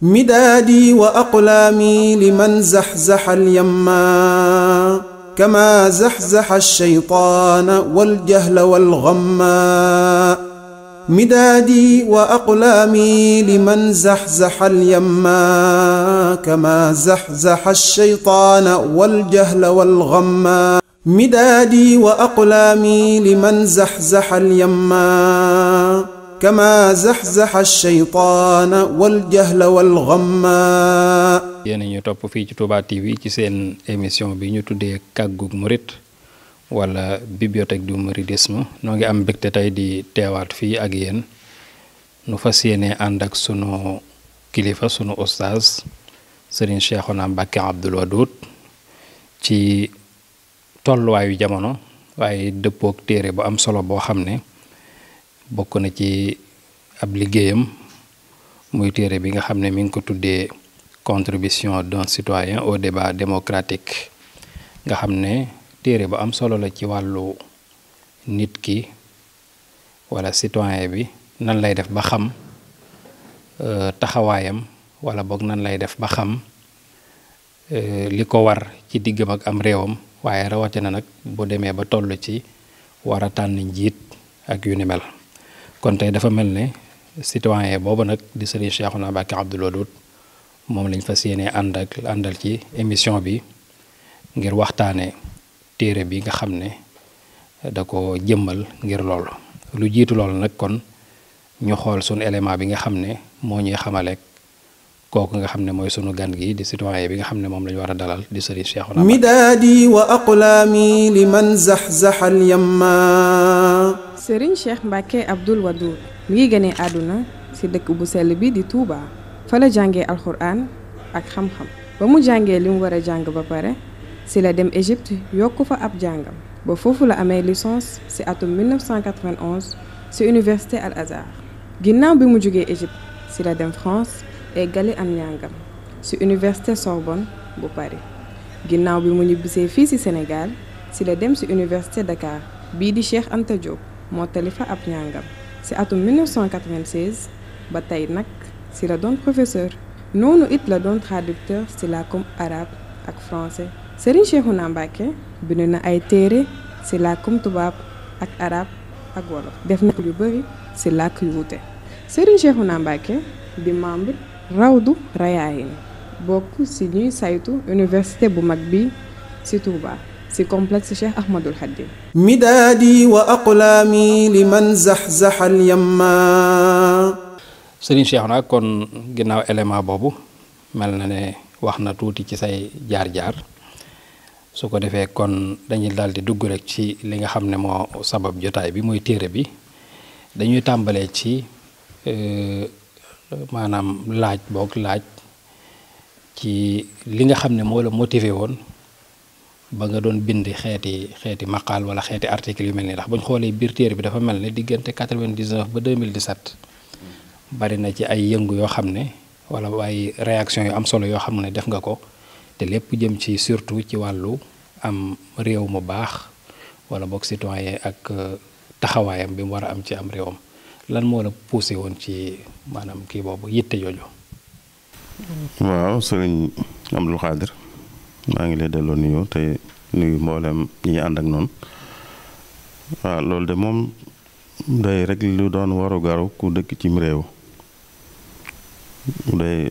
مدادي وأقلامي لمن زحزح اليما كما زحزح الشيطان والجهل والغما مدادي وأقلامي لمن زحزح اليما كما زحزح الشيطان والجهل والغما مدادي وأقلامي لمن زحزح اليما كما زحزح الشيطان والجهل والغما. yéen ñu topp fii ci Touba TV ci seen émission bi ñu tuddee kàggug murit wala bibliothèque du mouridisme noo ngi am mbégte tey di teewaat fii ak yéen nu fas yéene ànd ak sunu kilifa sunu ustaaz Serigne Cheikhouna Mbacké Abdoul Wadoud ci tolluwaayu jamono waaye dëppook téere bu am solo boo xam ne bokk na ci ab liggéeyam muy téere bi nga xam ne mi ngi ko tuddee contribution d'un citoyen au débat démocratique nga xam ne téere bu am solo la ci wàllu nit ki wala citoyen bi nan lay def ba xam taxawaayam wala boog nan lay def ba xam li ko war ci diggam ak am réewam waaye rawatina nag bu demee ba toll ci war a tànn njiit ak yu ni mel. kon tey dafa mel ne citoyen boobu nag di Serigne Cheikhouna Mbacké Abdoul Wadoud moom lañ fas yéene àndal ci émission bi ngir waxtaane téere bi nga xam ne da ko jëmmal ngir loolu lu jiitu loolu nag kon ñu xool sunu élément bi nga xam ne moo ñuy xamaleek kooku nga xam ne mooy sunu gan gi di citoyen bi nga xam ne moom lañu war a dalal di Serigne Cheikhouna midaadi wa aqlaami liman zaxzaxa al-yamma. Serigne Cheikh Mbacké Abdoul Wadoud mi ngi gënee àdduna ci dëkk bu sell bi di Touba fa la jàngee alxuraan ak xam-xam ba mu jàngee li mu war a jàng ba pare ci la dem Égypte yokku fa ab jàngam ba foofu la amee licence ci atum 1991 ci université Al Azhar ginnaaw bi mu jógee Égypte ci la dem France eggale am njàngam ci université Sorbonne bu Paris ginnaaw bi mu ñibbisee fii ci Sénégal ci la dem ci université Dakar bii di Cheikh Anta Diop moo tali fa ab njàngam ci atum 1996 ba tey nag ci la doon professeur noonu it la doon traducteur ci làkkum arabe ak français. Serigne Cheikhouna Mbacké bind na ay téere ci làkkum tubaab ak arabe ak wolof def na yu bari ci làkk yu wuute. Serigne Cheikhouna Mbacké di membre Rawdu Rayaahin bokk ci ñuy saytu université bu mag bi ci Touba ci complexe Cheikh Ahmadul Khadim. midaadi wa aqlaami liman zaxzaxa al-yamma. Serigne Cheikhouna kon ginnaaw élément boobu mel na ne wax na tuuti ci say jaar-jaar su ko defee kon dañuy daal di dugg rek ci li nga xam ne moo sabab jotaay bi muy téere bi dañuy tàmbalee ci maanaam laaj ci li nga xam ne moo la motivé woon ba nga doon bind xeeti maqaal wala xeeti article yu mel nii ndax bu ñu xoolee biir téere bi dafa mel ne diggante 99 ba 2017 bari na ci ay yëngu yoo xam ne wala ay réaction yu am solo yoo xam ne def nga ko te lépp jëm ci surtout ci wàllu am réew mu baax wala boog citoyen ak taxawaayam bi mu war a am ci am réewam lan moo la poussé woon ci maanaam kii boobu yitte jooju. waaw sëriñ Abdul Xaadir maa ngi lay delloo nuyoo te nuyu mboolem ñi ànd ak noonu waaw loolu de moom day rek lu doon waru garu ku dëkk cim réew day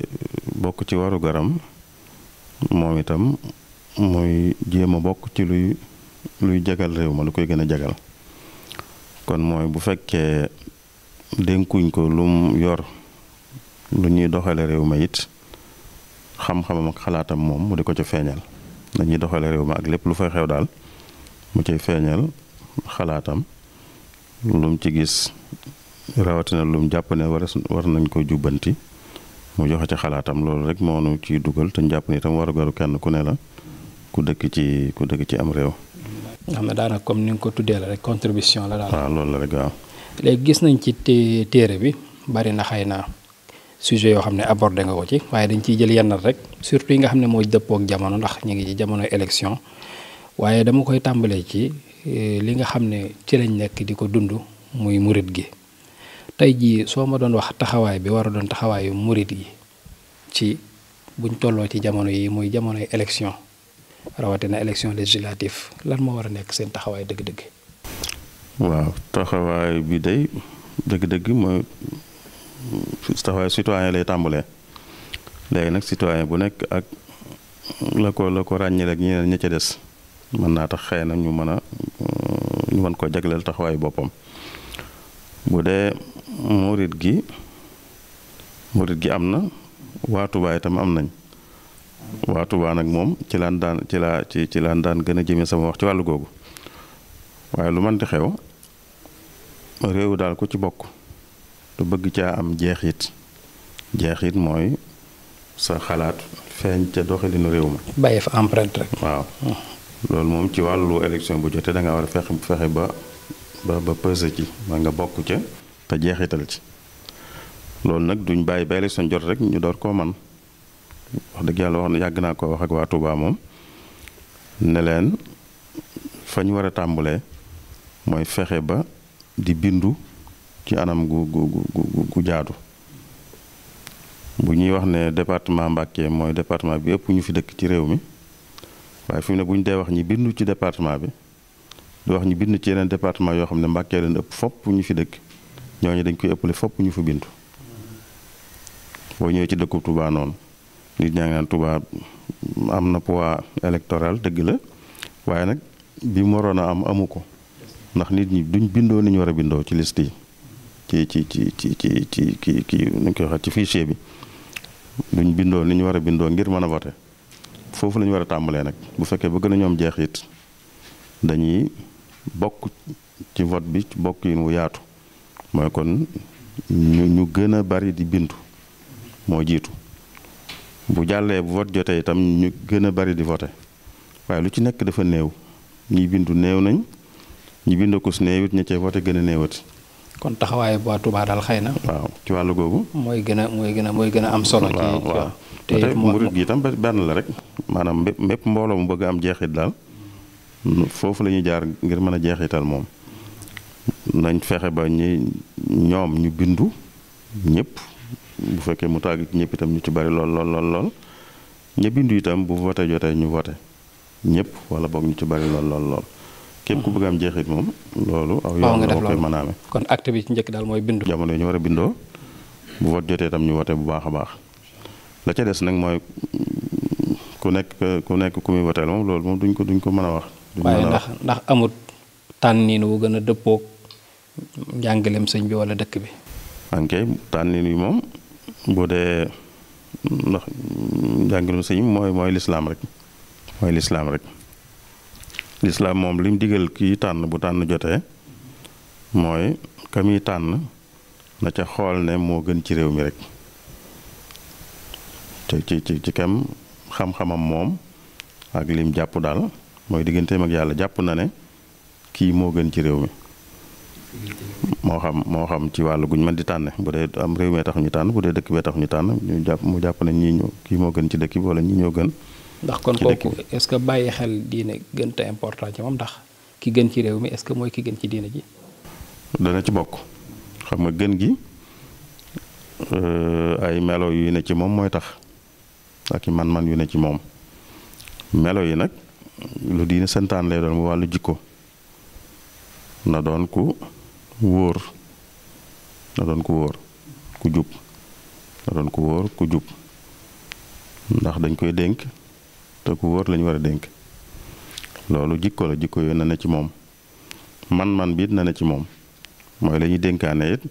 bokk ci waru garam moom itam muy jéem a bokk ci luy jagal réew ma lu koy gën a jagal kon mooy bu fekkee dénkuñ ko lum yor lu ñuy doxale réew ma it xam-xamam ak xalaatam moom mu di ko ca feeñal dañuy doxale réew ma ak lépp lu fay xew daal mu cay feeñal xalaatam lum ci gis rawatina lum jàpp ne war nañ ko jubbanti mu joxe ci xalaatam loolu rek moo nu ciy dugal te ñu jàpp ne itam warugaru kenn ku ne la ku dëkk ci am réew. nga xam ne daanaka comme ni nga ko tuddee la rek contribution la daal. waaw loolu la rek waaw. léegi gis nañ ci téere bi bari na xëy na sujet yoo xam ne abordé nga ko ci waaye dañ ciy jël yenn rek surtout yi nga xam ne mooy dëppoo ak jamono ndax ñu ngi ci jamono élection waaye dama koy tàmbalee ci li nga xam ne ci lañ nekk di ko dund muy murit gi tey jii soo ma doon wax taxawaay bi war a doon taxawaayu murit yi ci buñ tolloo ci jamono yi muy jamonoy élection rawatina élection législative lan moo war a nekk seen taxawaay dëgg-dëgg. waaw taxawaay bi day dëgg-dëgg mooy taxawaay citoyen lay tàmbalee léegi nag citoyen bu nekk ak la ko ràññee ak ñeneen ña ca des mën naa tax xëy na ñu mën ko jagleel taxawaayu boppam. bu dee murit gi am na waa Tuubaa itam am nañ waa Tuubaa nag moom ci laan daan gën a jëmee sama wax ci wàllu googu waaye lu mën di xew réew daal ku ci bokk te bëgg caa am jeexit mooy sa xalaat feeñ ca doxalinu réew ma. bàyyi fa empreinte rek. waaw loolu moom ci wàllu élection bu jotee da nga war a fexe ba pesé ci ma nga bokk ca te jeexital ci loolu nag duñ bàyyi ba élection jot rek ñu door koo man wax dëgg yàlla wax na yàgg naa ko wax ak waa Touba moom ne leen fa ñu war a tàmbalee mooy fexe ba di bindu ci anam gu jaadu bu ñuy wax ne département Mbacké mooy département bi ëpp ñu fi dëkk ci réew mi waaye fi mu ne bu ñu dee wax ñi bindu ci département bi di wax ñu bind ci yeneen département yoo xam ne Mbacké leen ëpp fopp ñu fi dëkk ñooñu dañ koy ëppale fopp ñu fa bindu boo ñëwee ci dëkku Touba noonu nit ñaa ngi naan Touba am na poids électoral dëgg la waaye nag bi mu waroon a am amu ko ndax nit ñi duñ bindoo ni ñu war a bindoo ci liste yi ci nu ñu koy waxee ci fichier bi duñ bindoo ni ñu war a bindoo ngir mën a voter foofu la ñu war a tàmbalee nag bu fekkee bëgg na ñoom jeexit dañuy bokk ci vote bi bokk yi wu yaatu mooy kon ñu gën a bari di bindu moo jiitu bu jàllee bu vote jotee itam ñu gën a bari di voter waaye lu ci nekk dafa néew ñi bindu néew nañ ñi bindu ko su néewit ña cee voter gën a néewati. kon taxawaayu waa Touba daal xëy na. waaw ci wàllu googu. mooy gën a am solo. waaw te it murit gi itam benn la rek maanaam mépp mbooloo mu bëgg am jeexit daal foofu la ñuy jaar ngir mën a jeexital moom nañ fexe ba ñoom ñu bindu ñëpp bu fekkee mu tàgg ci ñëpp itam ñu ci bari lool ña bindu itam bu vote jotee ñu vote ñëpp wala boog ñu ci bari lool képp ku bëgg am jeexit moom loolu aw yoon la koy mën a amee kon acte bi ci njëkk daal mooy bindu jamono yi ñu war a bindoo bu vote jotee itam ñu vote bu baax a baax la ca des nag mooy ku nekk ku muy voteel moom loolu moom duñ ko mën a wax. waaye ndax amut tànnin wu gën a dëppoog njàngaleem sëñ bi wala dëkk bi. ankay tànnin yi moom bu dee ndax njàngaleem sëñ bi mooy lislaam rek lislaam moom lim digal kii tànn bu tànn jotee mooy ka muy tànn na ca xool ne moo gën ci réew mi rek ci kam xam-xamam moom ak lim jàpp daal mooy digganteem ak yàlla jàpp na ne kii moo gën ci réew mi moo xam ci wàllu guñ mën di tànne bu dee am réew mee tax ñu tànn bu dee dëkk bee tax ñu tànn mu jàpp ne kii moo gën ci dëkk bi wala ñii ñoo gën. ndax kon kooku est-ce que bàyyi xel diine gën te important ci moom ndax ki gën ci réew mi est-ce que mooy ki gën ci diine ji. dana ci bokk xam nga gën gi ay melo yu ne ci moom mooy tax ak i man-man yu ne ci moom melo yi nag lu diine santaan lay doon mu wàllu jikko na doon ku wóor ku jub ndax dañ koy dénk te ku wóor lañu war a dénk loolu jikko yooyu na ne ci moom man-man bi it na ne ci moom mooy la ñuy dénkaane it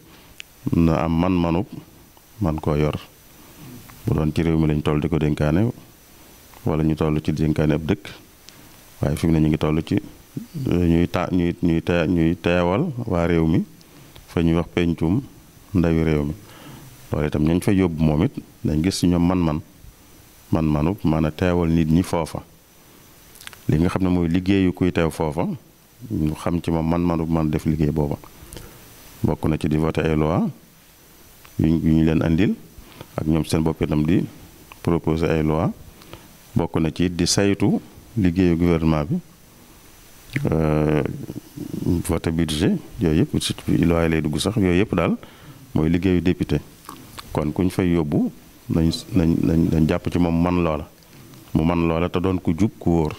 na am man-manub man koo yor bu doon ci réew mi lañ toll di ko dénkaane wala ñu toll ci dénkaane ab dëkk waaye fi mu ne ñu ngi toll ci ñuy teewal waa réew mi fa ñuy wax pencum ndawi réew mi loolu itam ñañ fa yóbbu moom it dañ gis ci ñoom man-manub mën a teewal nit ñi foofa li nga xam ne mooy liggéeyu kuy teew foofa ñu xam ci moom man-manub mën a def liggéey booba bokk na ci di voter ay loi yu ñu leen andil ak ñoom seen bopp itam di proposer ay loi bokk na ci di saytu liggéeyu gouvernement bi voter budget yooyu yëpp surtout loi lay dugg sax yooyu yëpp daal mooy liggéeyu député kon kuñ fay yóbbu nañ jàpp ci moom man loola mu man loola te doon ku jub ku wóor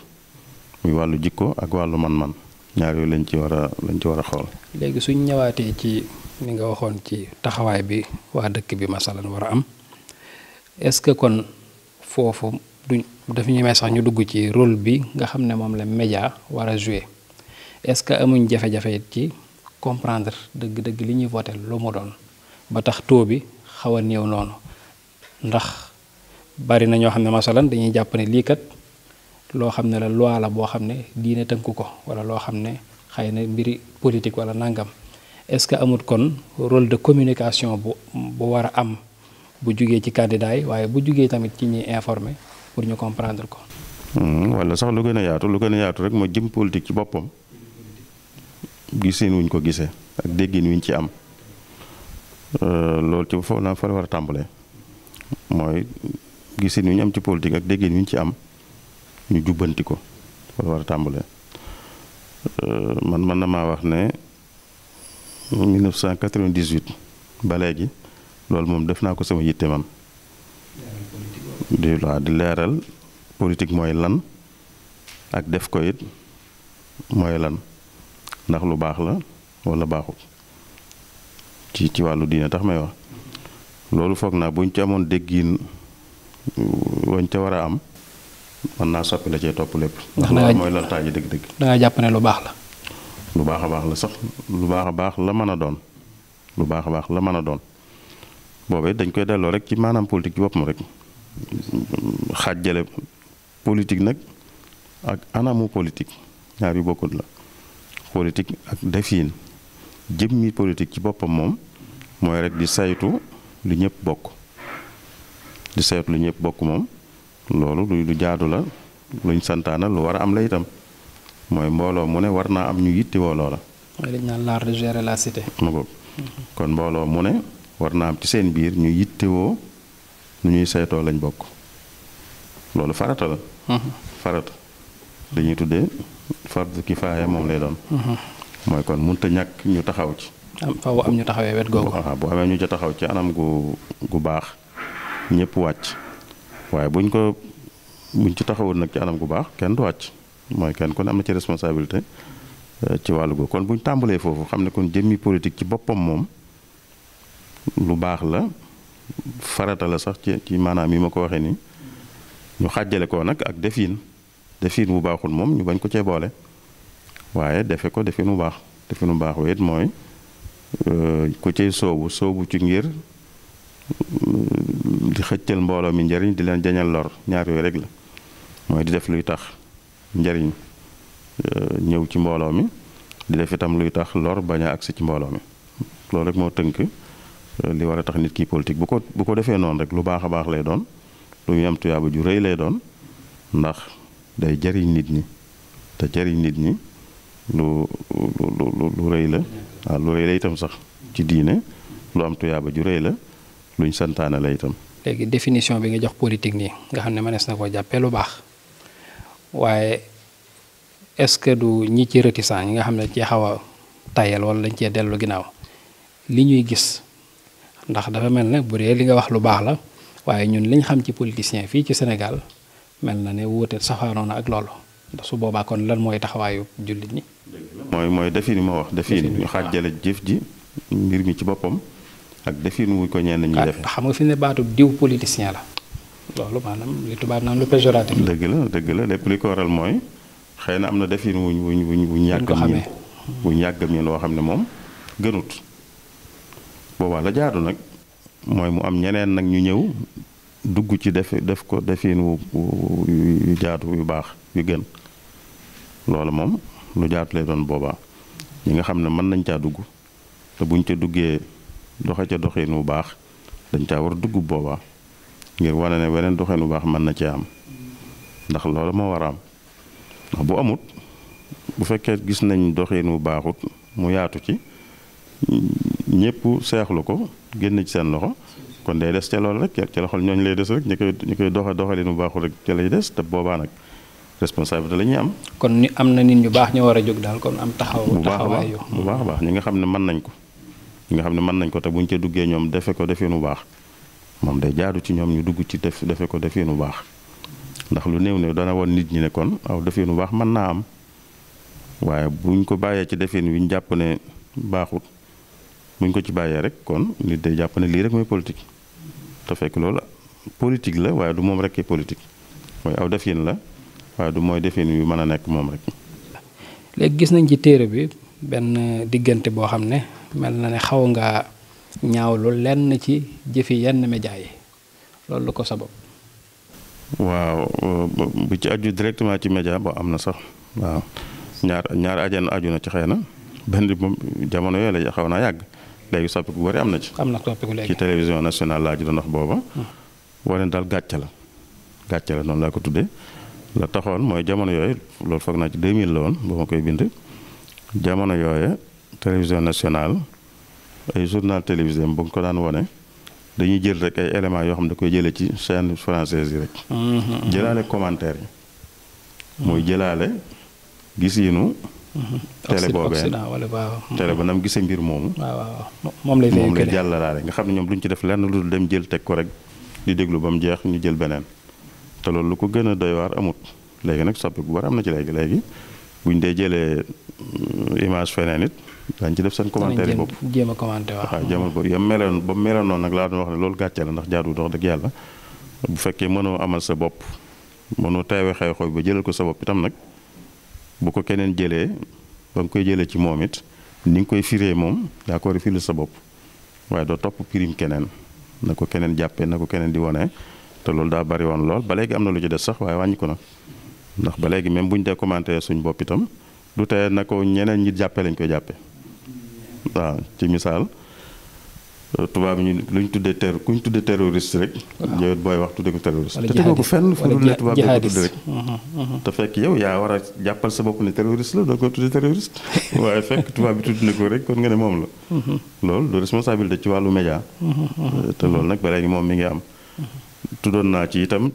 muy wàllu jikko ak wàllu man-man ñaar yooyu lañ ci war a xool. léegi suñ ñëwaatee ci ni nga waxoon ci taxawaay bi waa dëkk bi masalan war a am est-ce que kon foofu dafa ñemee sax ñu dugg ci rôle bi nga xam ne moom la média war a jouer est-ce que amuñ jafe-jafe it ci comprendre dëgg-dëgg li ñuy voté lu mu doon ba tax taux bi xaw a néew noonu ndax bari na ñoo xam ne masalan dañuy jàpp ne lii kat loo xam ne la loi la boo xam ne diine tënku ko wala loo xam ne xëy na mbiri politique wala nangam est-ce que amut kon rôle de communication bu war a am bu jugee ci candidat yi waaye bu jugee tamit ci ñuy informer pour ñu comprendre ko. wala sax lu gën a yaatu rek mooy jëm politique ci boppam gisin wuñ ko gisee ak déggin wiñ ci am loolu ci foofu la fa war a tàmbalee mooy gisin wi ñu am ci politique ak déggin wiñ ci am ñu jubbanti ko fa war a tàmbalee man na maa wax ne 1998 ba léegi loolu moom def naa ko sama yitte man di leeral politique mooy lan ak def ko it mooy lan ndax lu baax la wala baaxul ci wàllu diine tax may wax loolu foog naa buñ ci amoon déggin wañ ca war a am mën naa soppi la cee topp lépp. ndax loolu mooy lan taaji dëgg-dëgg. da nga jàpp ne lu baax la. lu baax a baax la sax lu baax a baax la mën a doon lu baax a baax la mën a doon boobee dañ koy delloo rek ci maanaam politique ci boppam rek xaajale politique nag ak anamu politique ñaar yu bokkut la politique ak defin jëmmi politique ci boppam moom mooy rek di saytu li ñëpp bokk di saytu li ñëpp bokk moom loolu lu jaadu la luñ santaana lu war a am la itam mooy mbooloo mu ne war naa am ñu yittewoo loola. mooy dañ naan l'art de gérer la cité. kon mbooloo mu ne war naa am ci seen biir ñu yittewoo nu ñuy saytoo lañ bokk loolu farata la. farata dañuy tuddee fardu kifaaya moom lay doon. mooy kon mënut a ñàkk ñu taxaw ci. faaw am ñu taxawee wet googu. waaw bu amee ñu ca taxaw ci anam gu baax ñëpp wàcc waaye buñ ci taxawul nag ci anam gu baax kenn du wàcc. mooy kenn kon am na ci responsabilité ci wàllu googu kon bu ñu tàmbalee foofu xam ne kon jëmmi politique ci boppam moom lu baax la farata la sax ci maanaam yi ma ko waxee nii ñu xàjjale ko nag ak defin bu baaxul moom ñu bañ ko cee boole waaye defe ko defin bu baax wa it mooy ku cay soobu ci ngir di xëccal mbooloo mi njariñ di leen jañal lor ñaar yooyu rek la mooy di def luy tax njariñ ñëw ci mbooloo mi di def itam luy tax lor bañ a agsi ci mbooloo mi loolu rek moo tënk li war a tax nit ki politique bu ko defee noonu rek lu baax a baax lay doon lu ñu am tuyaaba ju rëy lay doon ndax day jariñ nit ñi te jariñ nit ñi lu rëy la waaw lu rëy la itam sax ci diine lu am tuyaaba ju rëy la luñ santaane la itam. léegi définition bi nga jox politique nii nga xam ne mënees na ko jàppee lu baax waaye est-ce que du ñi ci réticent ñi nga xam ne ci xaw a tayal wala dañ cee dellu ginnaaw li ñuy gis ndax dafa mel ne bu dee li nga wax lu baax la waaye ñun liñ xam ci politicien fii ci Sénégal mel na ne wuute safaanoon ak loolu ndax su boobaa kon lan mooy taxawaayu jullit ñi. mooy defin ma wax defin ñu xaajale jëf ji mbir mi ci boppam ak defin wu ko ñenn ñi def. xam nga fi ne baatu diw politicien la loolu maanaam li tubaab naan lu péjoratif. dëgg la lépp li ko waral mooy xëy na am na defin wuñ yàgg miin woo xam ne moom gënut boobaa la jaadu nag mooy mu am ñeneen nag ñu ñëw dugg ci def ko defin yu jaadu yu baax yu gën loolu moom lu jaatu lay doon boobaa ñi nga xam ne mën nañ caa dugg te buñ ca duggee doxe ca doxin wu baax dañ caa war a dugg boobaa ngir wane ne weneen doxin wu baax mën na cee am ndax loolu moo war a am ndax bu amut bu fekkee gis nañ doxin wu baaxut mu yaatu ci ñëpp seexlu ko génn ci seen loxo kon day des ca loolu rek ca loxol ñooñu lay des rek ñu koy doxalin bu baaxul rek ca lay des te boobaa nag responsabilité la ñuy am. kon ni am na nit ñu baax ñu war a jóg daal kon am taxawaay bu baax a baax ñi nga xam ne mën nañ ko te buñ ca duggee ñoom defe ko defee nu baax moom day jaadu ci ñoom ñu dugg ci defe ko defee nu baax ndax lu néew dana woon nit ñi ne kon aw defee nu baax mën naa am waaye buñ ko bàyyee ci defee wi ñu jàpp ne baaxut buñ ko ci bàyyee rek kon nit day jàpp ne lii rek mooy politique te fekk loolu politique la waaye du moom rek politique mooy aw defin la waaye du mooy defin yu mën a nekk moom rek. léegi gis nañ ci téere bi benn diggante boo xam ne mel na ne xaw nga ñaawlu lenn ci jëfi yenn média yi loolu lu ko sabab. waaw bu ci aju directement ci média boo am na sax waaw ñaar aju na ci xëy na benn bi moom jamono yooyu la xaw naa yàgg léegi soppiku bu bari am na ci. am na soppiku léegi ci télévision nationale laa ji doon wax booba. wane daal gàcce la noonu laa ko tuddee. la taxoon mooy jamono yooyu loolu foog naa ci 2000 la woon ba ma koy bind jamono yooyu télévision nationale ay journal télévisé bu nga ko daan wone dañuy jël rek ay éléments yoo xam ne da koy jëlee ci chaîne française yi rek. jëlaale commentaire yi. mooy jëlaale gis yinu télé boobee télé ba nam gisee mbir moomu. moom lay jàllalaale nga xam ne ñoom duñ ci def lenn lu dul dem jël teg ko rek di déglu ba mu jeex ñu jël beneen. te loolu lu ko gën a doy waar amut léegi nag soppi bu bari am na ci léegi buñ dee jëlee image feneen it dañ ci def seen commentaire yi bopp jéem a commenté waaw jamono boobu yam meloon ba meloon noonu nag laa doon wax ne loolu gàcce la ndax jaadu dox dëgg yàlla bu fekkee mënoo amal sa bopp mënoo teewe xew-xew ba jëlal ko sa bopp itam nag bu ko keneen jëlee ba nga koy jëlee ci moom it ni nga koy firee moom yaa ko war a firil sa bopp waaye doo topp pirim keneen na ko keneen jàppee na ko keneen di wone te loolu daa bari woon lool ba léegi am na lu ci des sax waaye wàññi ko na ndax ba léegi même bu ñu dee commenté suñ bopp itam du tee na ko ñeneen ñi jàppee lañ koy jàppee waaw ci misaal tubaab ñu luñ tuddee kuñ tuddee terroriste rek. yow it booy wax tuddee ko terroriste. te tegoo ko fenn fu dul ne tubaab ko tuddee rek. te fekk yow yaa war a jàppal sa bopp ne terroriste la doo ko tuddee terroriste waaye fekk tubaab bi tudd na ko rek kon nga ne moom la. loolu du responsabilité ci wàllu média. te loolu nag ba léegi moom mi ngi am. tuddoon naa ci itam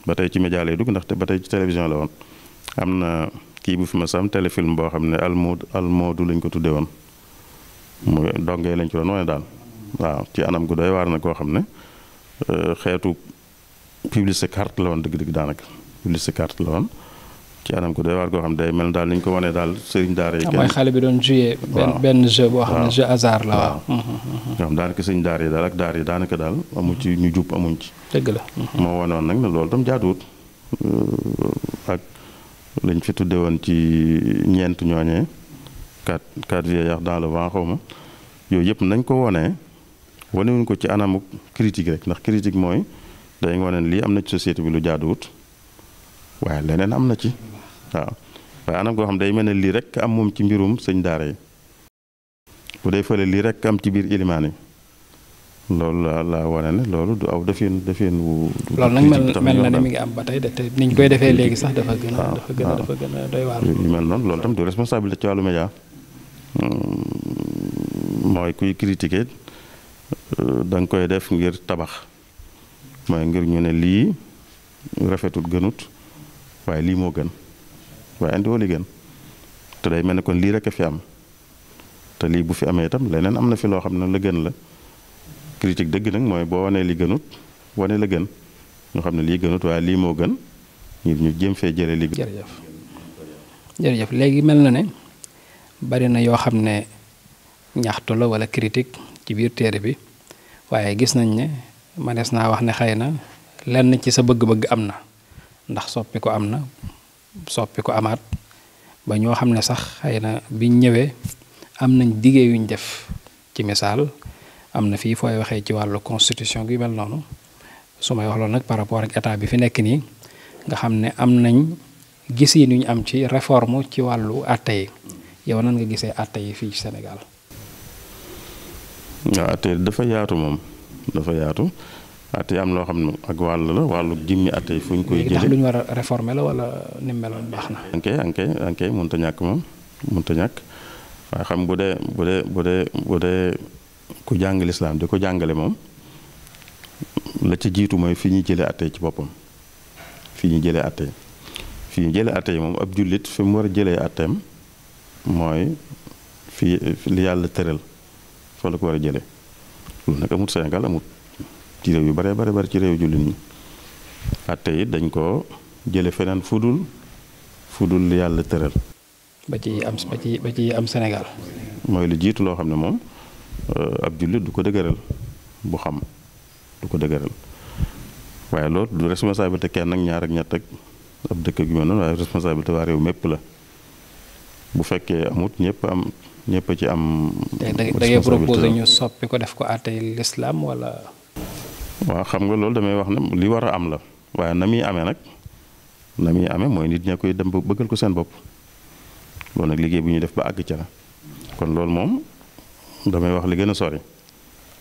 ba tey ci média lay dugg ndaxte ba tey ci télévision la woon am na kii bu fi ma sam téléfilm boo xam ne almoodu lañ ko tuddee woon muy dongee lañ ko doon wane daal waaw ci anam gu doy waar na koo xam ne xeetu publicité carte la woon dëgg-dëgg daanaka publicité carte la woon ci anam gu doy waar koo xam ne day mel daal ni ñu ko wanee daal sëriñ daara yi. mooy xale bi doon joué benn jeu boo xam ne jeu hasard la waaw. nga xam daanaka sëriñ daara yi daal ak daara yi daanaka daal amu ci ñu jub amuñ ci. dëgg la. moo wane woon nag ne loolu tam jaaduwut ak lañ fi tudde woon ci ñeent ñooñee quatre vieillards dans le vent xaw ma yooyu yëpp nañ ko wonee wanewuñ ko ci anamu critique rek ndax critique mooy dañ wane lii am na ci société bi lu jaaduwut waaye leneen am na ci waaw waaye anam goo xam day mel ne lii rek am moom ci mbirum sëñ daara yi bu dee fële lii rek am ci biir ilimaan yi loolu la wane ne loolu du aw defin wu. loolu nag mel na ne mi ngi am ba tey de te niñ koy defee léegi sax dafa gën a doy waar. yu mel noonu loolu tam du responsabilité ci wàllu média mooy kuy critiquer da nga koy def ngir tabax mooy ngir ñu ne lii rafetut gënut waaye lii moo gën waaye andi woo li gën te day mel ne kon lii rek a fi am te lii bu fi amee itam leneen am na fi loo xam ne la gën la. critique dëgg nag mooy boo wanee li gënut wane la gën ñu xam ne lii gënut waaye lii moo gën ñu jéem fee jëlee li gën. jërëjëf léegi mel na ne bari na yoo xam ne ñaxtu la wala critique ci biir téere bi waaye gis nañ ne manees naa wax ne xëy na lenn ci sa bëgg-bëgg am na ndax soppi ko am na soppi ko amaat ba ñoo xam ne sax xëy na biñ ñëwee am nañ diggé yuñ def ci misaal. am na fii fooy waxee ci wàllu constitution gi mel noonu su may wax loolu nag par rapport ak état bi fi nekk nii nga xam ne am nañ gis yi ñu am ci réforme ci wàllu àtte yi yow nan nga gisee àtte yi fii ci Sénégal. waaw àtte dafa yaatu moom dafa yaatu àtte yi am loo xam ne ak wàll la wàllu jimmi àtte yi fu ñu koy jëlee tax lu ñu war a réformer la wala ni mu meloon baax na. ankay mënut a ñàkk moom mënut a ñàkk waaye xam bu dee ku jàng lislaam di ko jàngale moom la ca jiitu mooy fi ñu jëlee àtte ci boppam fi ñu jëlee àtte yi moom ab jullit fi mu war a jëlee àtteem mooy fi li yàlla tëral fa la ko war a jëlee loolu nag amut Sénégal amut ci réew yu bare bare ci réew jullit ñi atte yi dañ ko jële feneen fudul yàlla tëral ba ci am Sénégal mooy lu jiitu loo xam ne moom ab jullit du ko dëgëral bu xam du ko dëgëral waaye loolu du responsabilité kenn ak ñaar ak ñett ak ab dëkk ak yu mel noonu waaye responsabilité waa réew mépp la bu fekkee amut ñëpp ci am da ngay proposé ñu soppi ko def ko àttey lislaam wala waaw xam nga loolu damay wax ne li war a am la waaye na muy amee mooy nit ña koy dem ba bëggal ko seen bopp loolu nag liggéey bu ñuy def ba àgg ca la kon loolu moom damay wax li gën a sori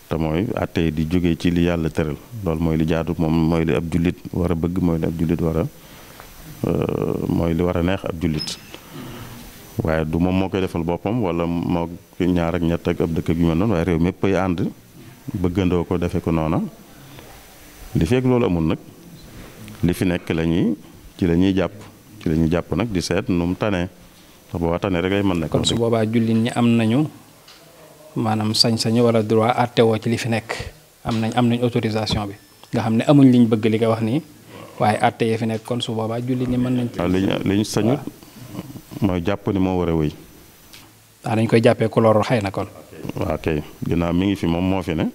te mooy àtte di jóge ci li yàlla tëral loolu mooy li jaadu moom mooy li ab jullit war a bëgg mooy li ab jullit mooy li war a neex ab jullit waaye du moom moo koy defal boppam wala moo ñaar ak ñett ak ab dëkk ak yu mel noonu waaye réew mépp ay ànd bëggandoo ko defe ko noona li fekk loolu amul nag li fi nekk ci la ñuy jàpp nag di seet nu mu tanee ndax boo tane rek ay mën nekk. kon su boobaa jullit ñi am nañu maanaam sañ-sañu wala droit àttewoo ci li fi nekk am nañ autorisation bi nga xam ne amuñ liñ bëgg li nga wax nii waaye àtte yi fi nekk kon su boobaa jullit ñi mën nañ. waaw liñ sañut mooy jàpp ni moo war a wéy. waaw dañ koy jàppee ku lor xëy na kon. waaw kay ginnaaw mi ngi fi moom moo fi ne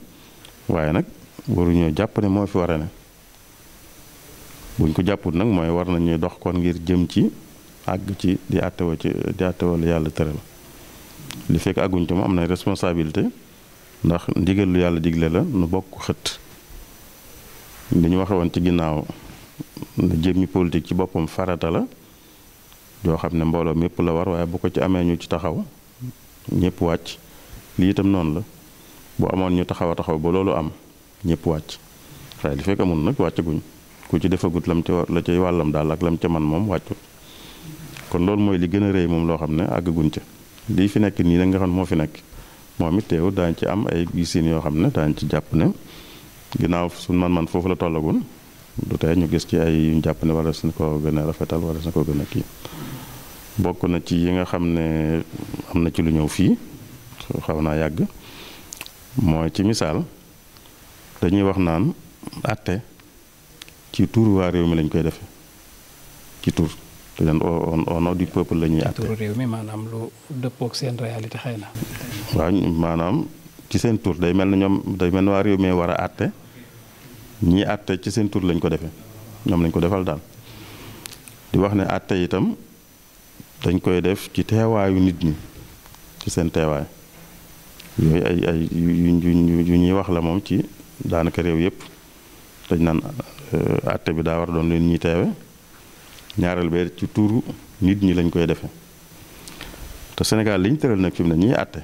waaye nag waruñoo jàpp ne moo fi war a ne buñ ko jàpput nag mooy war nañuy dox kon ngir jëm ci àgg ci di àttewoo lu yàlla tëral li fekk àgguñ ci moom am na responsabilité ndax ndigal lu yàlla digle la nu bokk xët li ñu waxe woon ci ginnaaw jëmmi politique ci boppam farata la yoo xam ne mbooloo mépp la war waaye bu ko ci amee ñu ci taxaw ñëpp wàcc lii itam noonu la bu amoon ñu taxaw ba loolu am ñëpp wàcc waaye li fekk amul nag wàccaguñ ku ci defagut lam ci la cay wàllam daal ak lam ca man moom wàccut kon loolu mooy li gën a rëy moom loo xam ne àggaguñ ca lii fi nekk nii nag nga xam moo fi nekk moom it teew daañ ci am ay gisin yoo xam ne daañ ci jàpp ne ginnaaw suñ man foofu la tollagun du tey ñu gis ci ay yuñ jàpp ne wala suñ ko gën a rafetal wala suñ ko gën a kii bokk na ci yi nga xam ne am na ci lu ñëw fii xaw naa yàgg mooy ci misaal dañuy wax naan àtte ci tur waa réew mi lañ koy defee ci tur te leen au nom du peuple la ñuy àtte. tur réew mi maanaam lu dëppook seen réalité xëy na. waaw maanaam ci seen tur day mel ne waa réew mi war a àtte ñii àtte ci seen tur lañ ko defee ñoom lañ ko defal daal di wax ne àtte itam dañ koy def ci teewaayu nit ñi ci seen teewaay yooyu ay yu ñuy wax la moom ci daanaka réew yépp dañ naan àtte bi daa war a doon leen ñuy teewe ñaareel ba ci tuuru nit ñi lañ koy defee te Sénégal li ñu tëral nag fi mu ne ñiy àtte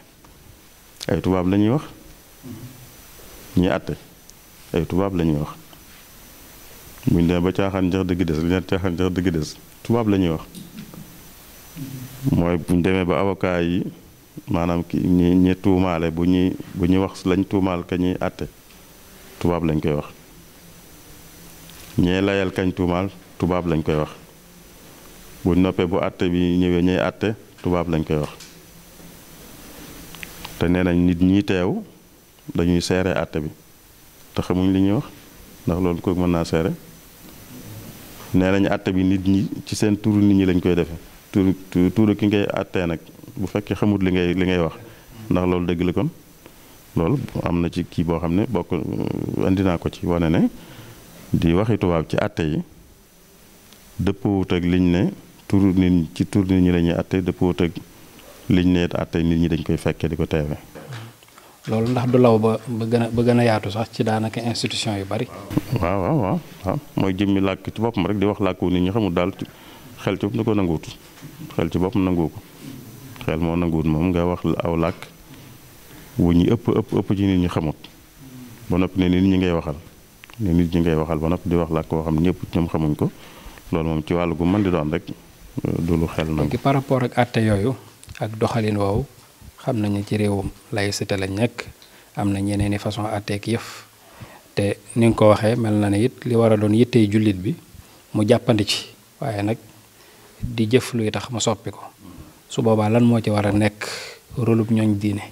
ay tubaab la ñuy wax ñiy àtte ay tubaab la ñuy wax buñ demee ba caaxaan jax dëgg des li leen caaxaan jax dëgg des tubaab la ñuy wax mooy buñ demee ba avocat yi maanaam ñi tuumaale bu ñuy wax lañ tuumaal ka ñuy àtte tubaab lañ koy wax ñee layal kañ tuumaal tubaab lañ koy wax buñ noppee bu àtte bi ñëwee ñey àtte tubaab lañ koy wax te nee nañ nit ñi teew dañuy seere àtte bi te xamuñ li ñuy wax ndax loolu ko mën naa seere nee nañ àtte bi nit ñi ci seen turu nit ñi lañ koy defee turu ki ngay àttee nag bu fekkee xamut li ngay wax ndax loolu dëgg la kon loolu am na ci kii boo xam ne bokk andi naa ko ci wane ne di waxi tubaab ci àtte yi dëppwut ak liñ ne turu nit ci tur nit ñi la ñuy àtte dëppwut ak liñ ne àtte nit ñi dañ koy fekkee di ko teewe loolu ndax du law ba gën a yaatu sax ci daanaka institution yu bari. waaw mooy jëmmi làkk ci boppam rek di wax làkku nit ñi xamul daal xel ci bopp na ko nanguwut xel ci boppam nanguwu ko xel moo nanguwut moom nga wax aw làkk wu ñu ëpp ci nit ñi xamut ba noppi ne nit ñi ngay waxal ba noppi di wax làkk koo xam ñëpp ñoom xamuñ ko loolu moom ci wàllu gu mën di doon rek du lu xel nangu. par rapport ak àtte yooyu ak doxalin woowu xam nañu ci réewum laïcité lañ nekk am na ñeneen i façon àtteek yëf te ni nga ko waxee mel na ne it li war a doon yittey jullit bi mu jàppandi ci waaye nag di jëf luy tax mu soppi ko su boobaa lan moo ci war a nekk rôlub ñooñ diine.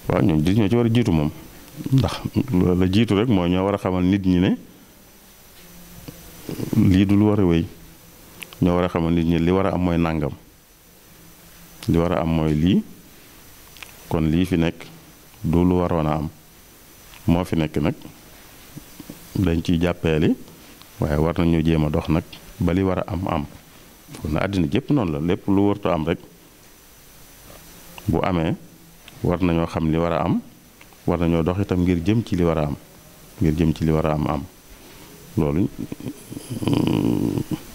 waaw ñooñ diine ñoo ci war a jiitu moom ndax la jiitu rek mooy ñoo war a xamal nit ñi ne lii du lu war a wéy, ñoo war a xamal nit ñi li war a am mooy nàngam, li war a am mooy lii, kon lii fi nekk du lu waroon a am moo fi nekk nag dañ ciy jàppeeli, waaye war nañu jéem a dox nag ba li war a am am. kon na àddina jépp noonu la, lépp lu wartu am rek bu amee war nañoo xam li war a am, war nañoo dox itam ngir jëm ci li war a am, ngir jëm ci li war a am am. loolu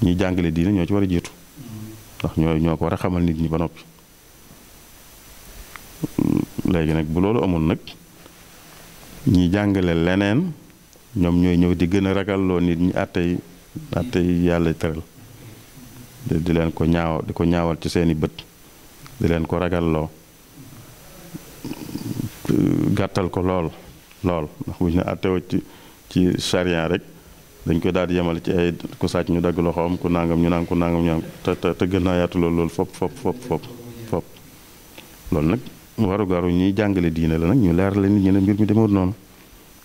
ñi jàngale diine ñoo ci war a jiitu, ndax ñoo ko war a xamal nit ñi ba noppi. léegi nag bu loolu amul nag ñi jàngale leneen ñoom ñooy ñëw di gën a ragalloo nit ñi àttey yàlla tëral, di leen ko ñaawal ci seeni bët, di leen ko ragalloo, gàttal ko lool ndax buñ ne àttewoo ci charia rek dañ koy daal di yemale ci ay ku sàcc ñu dagg loxoom, ku nangam ñu naan ku nangam ñu te gën naa yaatu loolu fop loolu nag warugaru ñuy jàngale diine la nag ñu leerale nit ñi ne mbir mi demewut noonu,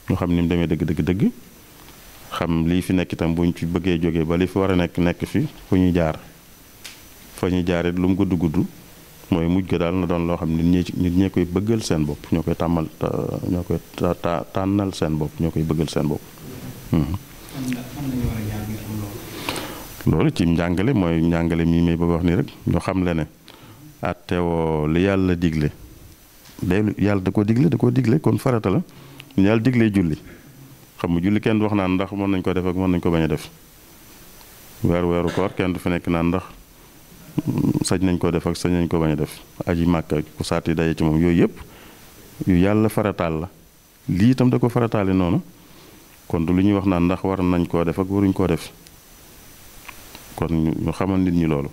ñu xam ni mu demee dëgg xam lii fi nekk itam buñ ci bëggee jógee ba li fi war a nekk fi fu ñuy jaar it lu mu gudd mooy mujj ga daal na doon loo xam nit ñee koy bëggal seen bopp, ñoo koy tànnal seen bopp, ñoo koy bëggal seen bopp. loolu ci njàngale mooy njàngale mii may bëgg wax nii rek ñu xam le ne àttewoo li yàlla digle yàlla da koo digle kon farata la ñu yàlla diglee julli, xam nga julli kenn du wax naan ndax mën nañ ko def ak mën nañ ko bañ a def. weeru koor kenn du fi nekk naan ndax sañ nañ ko def ak sañ nañ ko bañ a def. aji màkka ku saati daje ci moom yooyu yëpp yu yàlla farataal la, lii itam da ko farataale noonu, kon du lu ñuy wax naan ndax war nañ koo def ak waruñ koo def. kon ñu xamal nit ñi loolu,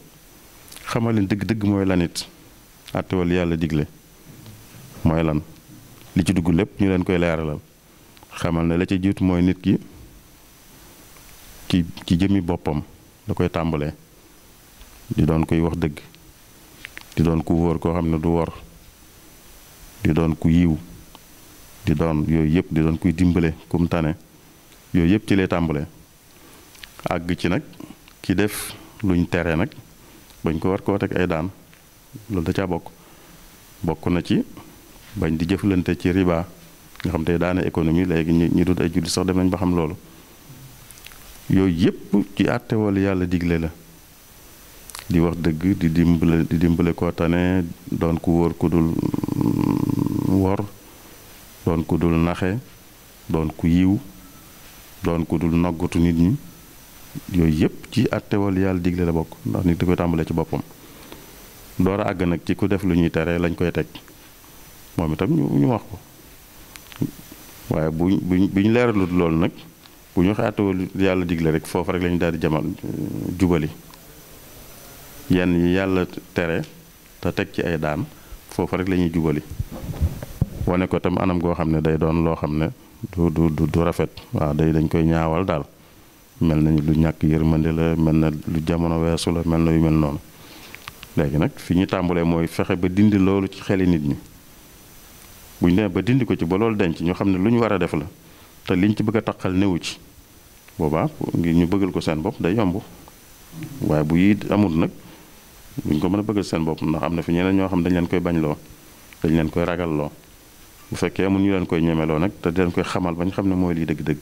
xamal leen dëgg-dëgg mooy lan it àttewal yàlla digle mooy lan, li ci dugg lépp ñu leen koy leeralal, xamal ne la ci jiitu mooy nit ki ci jëmmi boppam da koy tàmbalee di doon koy wax dëgg, di doon ku wóor koo xam ne du wor, di doon ku yiw, di doon yooyu yëpp, di doon kuy dimbale kum tane, yooyu yëpp ci lay tàmbalee. àgg ci nag ki def luñ tere nag bañ ko war koo teg ay daan, loolu da caa bokk na ci bañ di jëflante ci riba nga xam te daane économie léegi ñi dut ay julli sax dem nañ ba xam loolu. yooyu yëpp ci àtte wala yàlla digle la, di wax dëgg, di dimbale koo tane, doon ku wóor ku dul wor, doon ku dul naxe, doon ku yiw, doon ku dul noggatu nit ñi. yooyu yëpp ci àtte wala yàlla digle la bokk, ndax nit da koy tàmbalee ci boppam. door a àgg nag ci ku def lu ñuy tere lañ koy teg moom itam ñu wax ko, waaye buñ leeralut loolu nag bu ñu waxee àtte wala yàlla digle rek foofu rek lañu daal di jamal jubali yenn yi yàlla tere te teg ci ay daan, foofu rek la ñuy jubali wane ko tam anam goo xam ne day doon loo xam ne du rafet. waaw dañ koy ñaawal daal, mel nañu lu ñàkk yërmande la, mel na lu jamono weesu la, mel na yu mel noonu. léegi nag fi ñu tàmbalee mooy fexe ba dindi loolu ci xeli nit ñi, bu ñu demee ba dindi ko ci ba loolu denc ñu xam ne lu ñu war a def la te liñ ci bëgg a taqal newu ci, boobaa ngir ñu bëggal ko seen bopp day yomb. waaye bu yi amul nag duñ ko mën a bëggal seen bopp, ndax am na fi ñeneen ñoo xam dañ leen koy bañloo, dañ leen koy ragalloo. bu fekkee amul ñu leen koy ñemeloo nag te di leen koy xamal bañ xam ne mooy lii dëgg-dëgg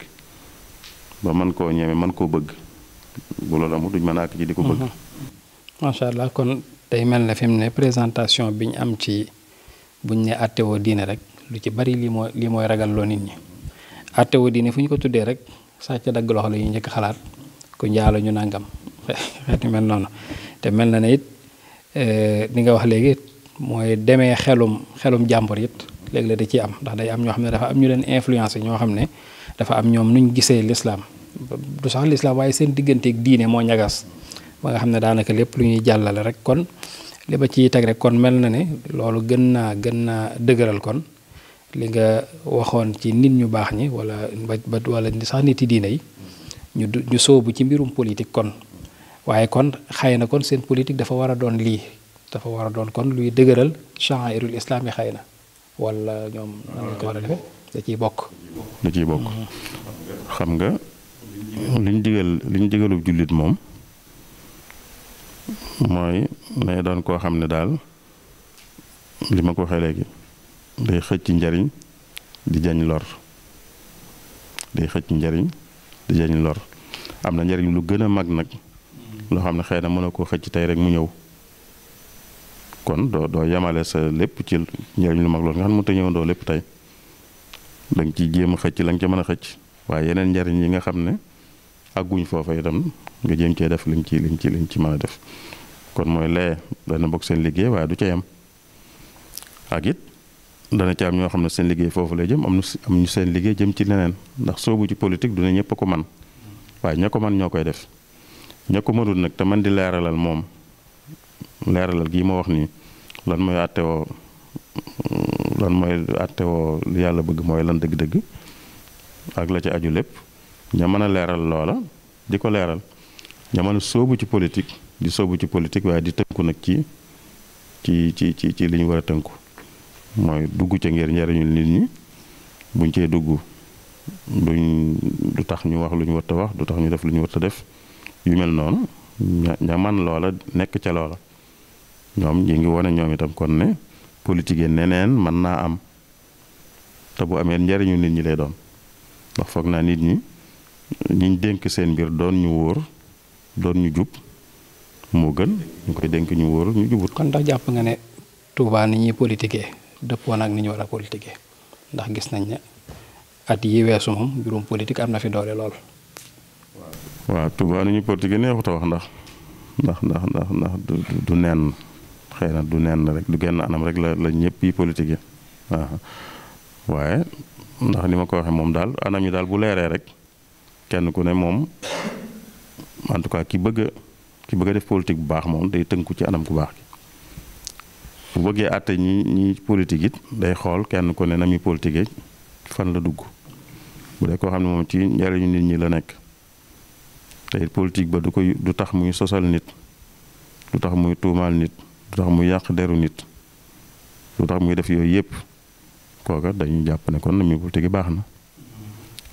ba mën koo ñeme mën koo bëgg, bu loolu amul duñ mën a àgg ci di ko bëgg. macha allah kon day mel ne fi mu ne présentation bi ñu am ci buñ ne àttewoo diine rek lu ci bari lii mooy ragalloo nit ñi. àttewoo diine fu ñu ko tuddee rek sàcc dagg loxo la ñuy njëkk xalaat ku njaalo ñu nangam xeeti mel noonu. te mel na ne it li nga wax léegi mooy demee xelum jàmbur it léegi la da ciy am, ndax day am ñoo xam ne dafa am ñu leen influence ñoo xam ne dafa am ñoom nuñ gisee lislaam, du sax lislaam waaye seen digganteeg diine moo ñagas ba nga xam ne daanaka lépp lu ñuy jàllale rek. kon li ba ciy teg rek kon mel na ne loolu gën naa dëgëral kon li nga waxoon ci nit ñu baax ñi wala sax nit yi diine yi ñu sóobu ci mbirum politique kon. waaye kon xëy na kon seen politique dafa war a doon lii, dafa war a doon kon luy dëgëral sha'airul islam yi xëy na, wala ñoom nan lañ ko war a defee. da ciy bokk. da ciy bokk xam nga liñ digalub jullit moom mooy nay doon koo xam ne daal li ma ko waxee léegi day xëcc njariñ di jañ lor day xëcc njariñ di jañ lor am na njariñ lu gën a mag nag loo xam ne xëy na mën a koo xëcc tey rek mu ñëw kon doo yemale sa lépp ci njariñ lu mag loolu nga xam ne mënut a ñëwandoo lépp tey da nga ciy jéem a xëcc la nga ca mën a xëcc waaye yeneen njariñ yi nga xam ne àgguñ foofa itam nga jéem cee def liñ ci mën a def kon mooy lee dana bokk seen liggéey waaye du ca yem ak it dana ci am ñoo xam ne seen liggéey foofu lay jëm am ñu seen liggéey jëm ci leneen ndax soobu ci politique du ne ñëpp a ko man waaye ña ko man ñoo koy def ña ko mënul nag te man di leeralal moom leeralal gii ma wax nii lan mooy àttewoo li yàlla bëgg mooy lan dëgg-dëgg ak la ci aju lépp ña mën a leeral loola di ko leeral ña mën a sóobu ci politique di sóobu ci politique waaye di tënku nag ci li ñu war a tënku mooy dugg ca ngir njariñul nit ñi buñ cee dugg du tax ñu wax lu ñu war a wax du tax ñu def lu ñu war a def yu mel noonu ña man loola nekk ca loola ñoom ñi ngi wane ñoom itam kon ne politique neneen mën naa am te bu amee njariñu nit ñi lay doon ndax foog naa nit ñi ñiñ dénk seen mbir doon ñu wóor doon ñu jub moo gën ñu koy dénk ñu wóor ñu jubut. kon ndax jàpp nga ne Touba ni ñuy politiquer dëppoo nag ni ñu war a politiquer ndax gis nañ ne at yi weesu moom mbirum politique am na fi doole lool. waaw Touba ni ñuy politiquer neexut a wax ndax du nen xëy na du nen rek du genn anam rek la ñëpp yi politiquer waaye ndax ni ma ko waxee moom daal anam yi daal bu leeree rek kenn ku ne moom en tout cas ki bëgg a def politique bu baax moom day tënku ci anam ku baax gi bu bëggee àtte ñi politique it day xool kenn ku ne na muy politique fan la dugg bu dee koo xam ne moom ci njariñu nit ñi la nekk te it politique ba du tax muy sosal nit du tax muy tuumaal nit du tax muy yàq deru nit du tax muy def yooyu yëpp kooka dañuy jàpp ne kon na muy politique baax na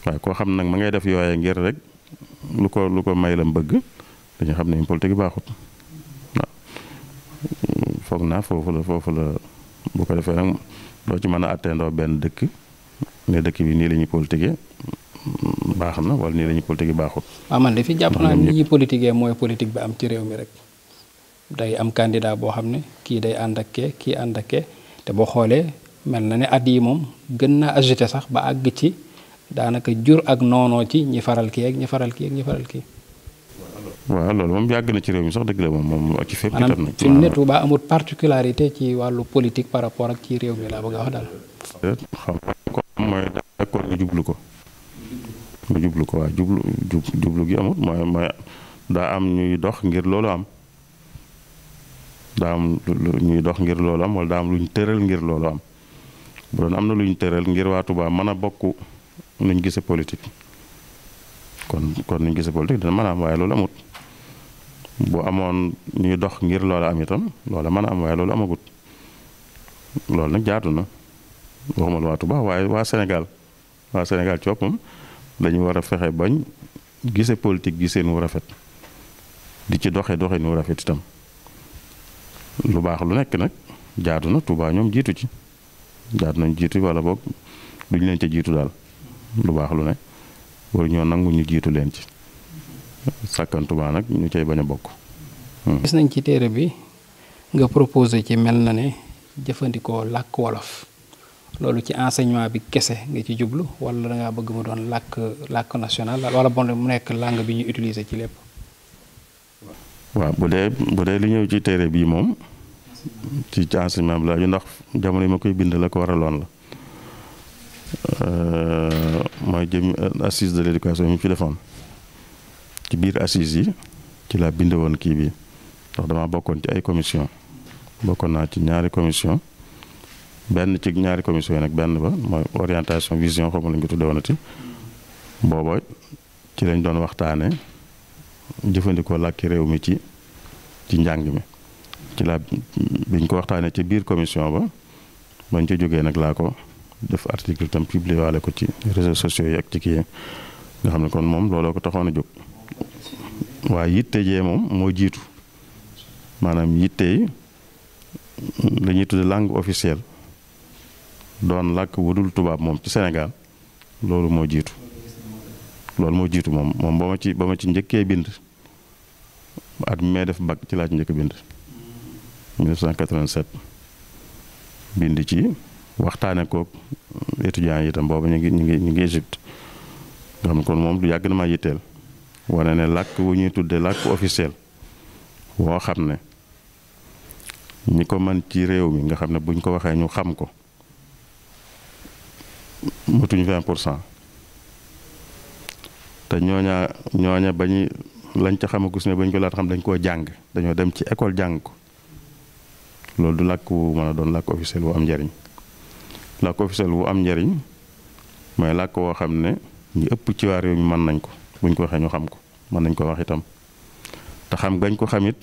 waaye koo xam nag ma ngay def yooyee ngir rek lu ko may lam bëgg dañu xam ne politique baaxut waaw foog naa foofu la bu ko defee nag doo ci mën a atteindoo benn dëkk ne dëkk bi nii la ñuy politique baax na wala nii la ñuy politique baaxut. waaw man de fi jàpp naa ni ñuy politique mooy politique bi am ci réew mi rek day am candidat boo xam ne kii day ànd ak kii ànd ak te boo xoolee mel na ne at yi moom gën naa agité sax ba àgg ci daanaka jur ak noonoo ci ñi faral kii ak ñi faral kii ak ñi faral kii. waaw loolu moom yàgg na ci réew mi sax dëgg la moom ak ci fépp itam maanaam fi mu ne Touba amul particularité ci wàllu politique par rapport ak ci réew mi laa bëgg a wax daal. xam nga ko mooy d'accord nga jublu ko waaw jublu gi amut mooy daa am ñuy dox ngir loolu am daa am ñuy dox ngir loolu am wala daa am lu ñu tëral ngir loolu am bu doon am na lu ñu tëral ngir waa Touba mën a bokk nuñ gisee politique kon nuñ gisee politique dina mën a am waaye loolu amut bu amoon ñuy dox ngir loola am itam loola mën a am waaye loolu amagut loolu nag jaatu na waxuma waa Touba waaye waa Sénégal ci boppam dañu war a fexe bañ gisee politique gisee nu rafet di ci doxe nu rafet itam lu baax lu nekk nag jaatu na Touba ñoom jiitu ci jaatu nañ jiitu wala boog duñ leen ca jiitu daal lu baax lu ne waru ñoo nangu ñu jiitu leen ci sàkkan Touba nag ñu cay bañ a bokk. gis nañ ci téere bi nga proposé ci mel na ne jëfandikoo làkk wolof loolu ci enseignement bi kese nga ci jublu wala da ngaa bëgg mu doon làkk national wala bon mu nekk langue bi ñu utiliser ci lépp. waaw bu dee li ñëw ci téere bii moom ci enseignement bi la ndax jamono yi ma koy bind la ko waraloon la mooy jëm assise de l'éducation yi mu fi defoon ci biir assise yi ci laa bind woon kii bi ndax dama bokkoon ci ay commission bokkoon naa ci ñaari commission benn ci ñaari commission yi nag benn ba mooy orientation vision xaw ma lañu ko tudde woonati booba ci lañ doon waxtaane jëfandikoo làkki réew mi ci njàng mi ci laa biñ ko waxtaanee ci biir commission ba bañ ca jógee nag laa ko def article itam publié waale ko ci réseaux sociaux yi ak ci kii nga xam ne kon moom looloo ko taxoon a jóg waaye yitte jee moom moo jiitu maanaam yitte yi la ñuy tudde langue officielle doon làkk wu dul tubaab moom ci Sénégal loolu moo jiitu moom ba ma ci njëkkee bind at mi may def bac ci laa ci njëkk bind 1987 bind ci waxtaane kook étudiants yi itam booba ñu ngi Égypte nga xam ne kon moom du yàgg na maa yitteel wane ne làkk wu ñuy tudde làkk officiel woo xam ne ñi ko mën ci réew mi nga xam ne buñ ko waxee ñu xam ko matuñ 20% te ñooña bañu lañ ca xamagus ne bañ ko laata xam dañ koo jàng dañoo dem ci école jàng ko loolu du làkk wu mën a doon làkk officiel wu am njariñ làkk officiel wu am njariñ mooy làkk woo xam ne ñu ëpp ci waa réew mi mën nañ ko buñ ko waxee ñu xam ko mën nañ ko wax itam te xam gañ ko xamit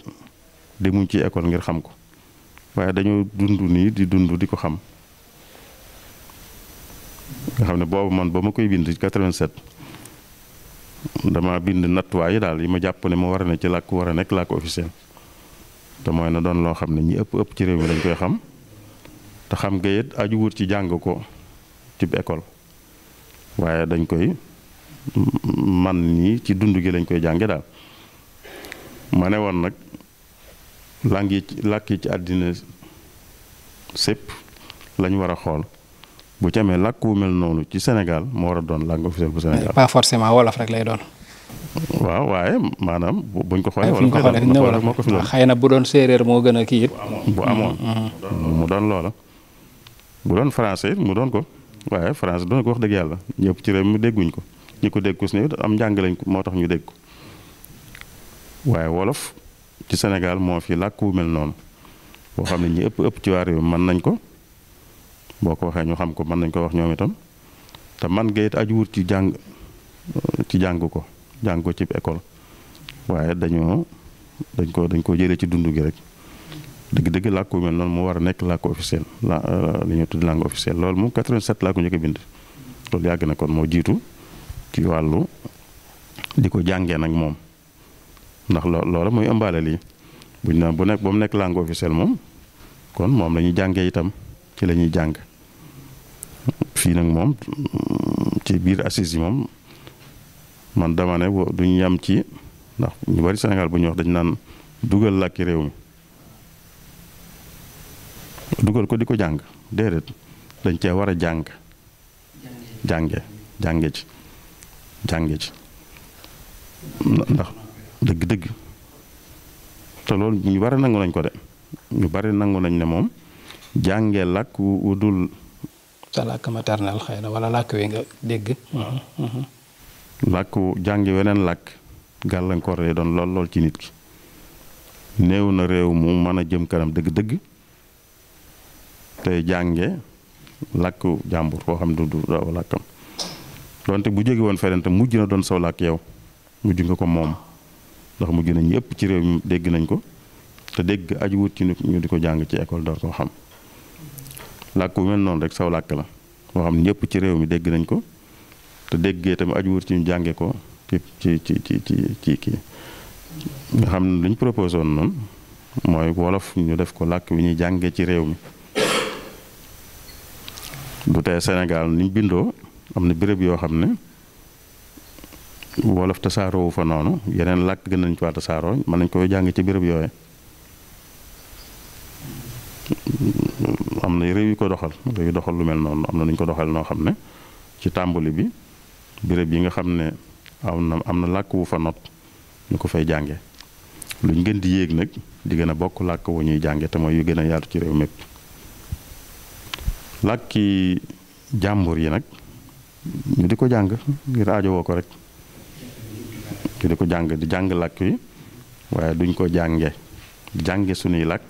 demuñ ci école ngir xam ko waaye dañoo dund nii di dund di ko xam nga xam ne boobu man ba ma koy bind 87 dama bind nattuwaay yi daal yi ma jàpp ne moo war a ne ci làkk war a nekk làkk officiel te mooy na doon loo xam ne ñi ëpp ci réew mi dañ koy xam te xam nga it aju wut ci jàng ko ci école waaye dañ koy man ñi ci dund gi lañ koy jànge daal ma ne woon nag làkk yi ci àddina sépp lañ war a xool bu ci amee làkk wu mel noonu ci Sénégal moo war a doon langue officielle bu Sénégal. pas forcément wolof rek lay doon. waaw waaye maanaam buñ ko xoolee. wolof moo ko fi doon xëy na bu doon séeréer moo gën a kii it. bu amoon mu doon loola. bu doon français mu doon ko waaye français doon ko wax dëgg yàlla ñëpp ci réew mi dégguñ ko ñi ko dégg ko si ne am njàng lañ ko moo tax ñu dégg ko waaye wolof ci Sénégal moo fi làkk wu mel noonu boo xam ne ñi ëpp ci waa réew mi mën nañ ko. boo ko waxee ñu xam ko mën nañ ko wax ñoom itam te man nga it aju wut ci jàng ko ci école waaye dañ ko jëlee ci dund gi rek dëgg làkk wu mel noonu mu war a nekk làkk officiel li ñuy tudd langue officielle loolu moom 87 laa ko njëkk a bind loolu yàgg na kon moo jiitu ci wàllu di ko jàngee nag moom ndax loola muy ëmbaale lii buñ na ba mu nekk langue officielle moom kon moom la ñuy jàngee itam ci la ñuy jàng fii nag moom ci biir assises yi moom man dama ne duñ yam ci ndax ñu bari Sénégal bu ñu wax dañ naan dugal làkki réew mi dugal ko di ko jàng déedéet dañ cee war a jànge ci ndax dëgg te loolu ñu bari nangu nañ ko de ñu bari nangu nañ ne moom jàngee làkk wu dul sa làkk maternel xëy na wala làkk wi nga dégg làkk jàngi weneen làkk gàllankoor lay doon lool ci nit ki néew na réew mu mën a jëm kanam dëgg tey jànge làkk jàmbur koo xam du daw làkkam donte bu jóge woon feneen te mujj na doon saw làkk yow mujj nga ko moom ndax mujj na ñëpp ci réew mi dégg nañ ko te dégg aju wut ci ñu di ko jàng ci école door koo xam làkk bu mel noonu rek saw làkk la boo xam ne ñëpp ci réew mi dégg nañ ko te déggee tamit aju wut ci ñu jànge ko ci kii nga xam ne lu ñu proposé woon noonu mooy wolof ñu def ko làkk bi ñuy jàngee ci réew mi du tee Sénégal ni ñu bindoo am na béréb yoo xam ne wolof tasaaroo fa noonu yeneen làkk gën nañ ko tasaaroo mën nañ koy jàng ci béréb yooyu am na réew yu ko doxal réew yu doxal lu mel noonu am na ñu ko doxal noo xam ne ci tàmbali bi béréb yi nga xam ne am na làkk wu fa not ñu ko fay jànge luñ gën di yéeg nag di gën a bokk làkk wu ñuy jànge te mooy yu gën a yaatu ci réew mépp làkki jàmbur yi nag ñu di ko jàng ngir aajowoo ko rek ñu di ko jàng di jàng làkk yi waaye duñ ko jànge suñuy làkk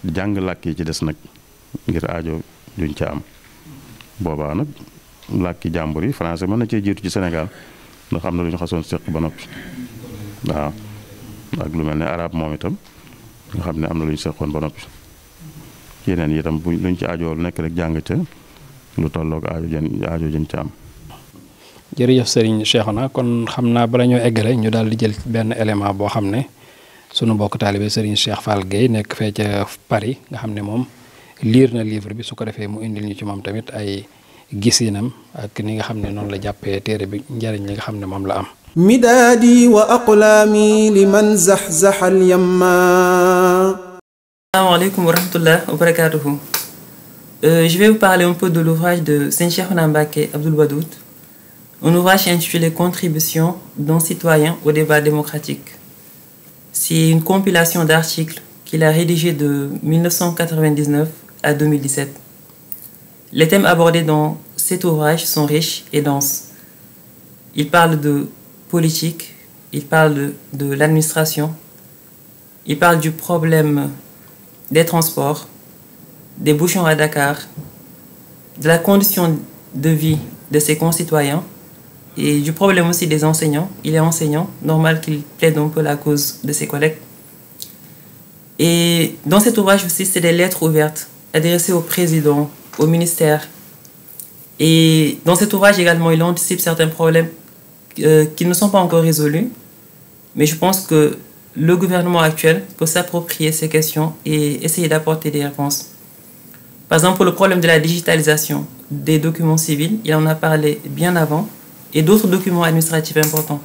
di jàng làkk yi ci des nag ngir aajo duñ ca am boobaa nag làkki jàmbur yi français mën na cee jiitu ci Sénégal ndax am na lu ñu xasoon séq ba noppi waaw ak lu mel ne arab moom itam nga xam ne am na lu ñu séqoon ba noppi yeneen yi itam luñ ci aajoo lu nekk rek jàng ca lu tolloog aajo jën ci am. jërëjëf Serigne Cheikhouna kon xam naa bala ñoo eggale ñu daal di jël benn élément boo xam ne sunu mbokk taalibe Serigne Cheikh Fall Gueye nekk fee ca Paris nga xam ne moom liir na livre bi su ko defee mu indil ñu ci moom tamit ay gisinam ak ni nga xam ne noonu la jàppee téere bi njariñ li nga xam ne moom la am. midaadi wa aqlaami liman zaxzaxa al-yamma. Assalamualaikum warahmatullahi wabarakatuh. Je vais vous parler un peu de l'ouvrage de Serigne Cheikhouna Mbacké Abdoul Wadoud, un ouvrage intitulé Contribution d'un citoyen au débat démocratique. C'est une compilation d'articles qu'il a rédigé de 1999 à 2017. Les thèmes abordés dans cet ouvrage sont riches et denses. Il parle de politique, il parle de l'administration, il parle du problème des transports, des bouchons à Dakar, de la condition de vie de ses concitoyens et du problème aussi des enseignants. Il est enseignant, normal qu'il plaide un peu la cause de ses collègues. Et dans cet ouvrage aussi, c'est des lettres ouvertes adressées au président, au ministère. Et dans cet ouvrage également, il anticipe certains problèmes qui ne sont pas encore résolus. Mais je pense que le gouvernement actuel peut s'approprier ces questions et essayer d'apporter des réponses. Par exemple, le problème de la digitalisation des documents civils, il en a parlé bien avant, et d'autres documents administratifs importants.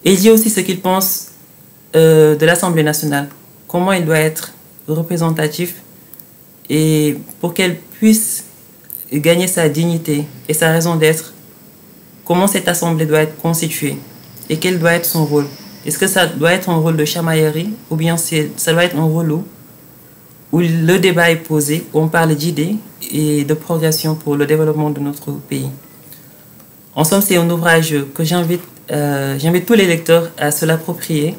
Et il dit aussi ce qu'il pense de l'Assemblée nationale, comment il doit être représentatif et pour qu'elle puisse gagner sa dignité et sa raison d'être, comment cette Assemblée doit être constituée et quel doit être son rôle. Est-ce que ça doit être un rôle de chamaillerie ou bien ça doit être un rôle où le débat est posé, où on parle d'idées et de progression pour le développement de notre pays. En somme, c'est un ouvrage que j'invite tous les lecteurs à se l'approprier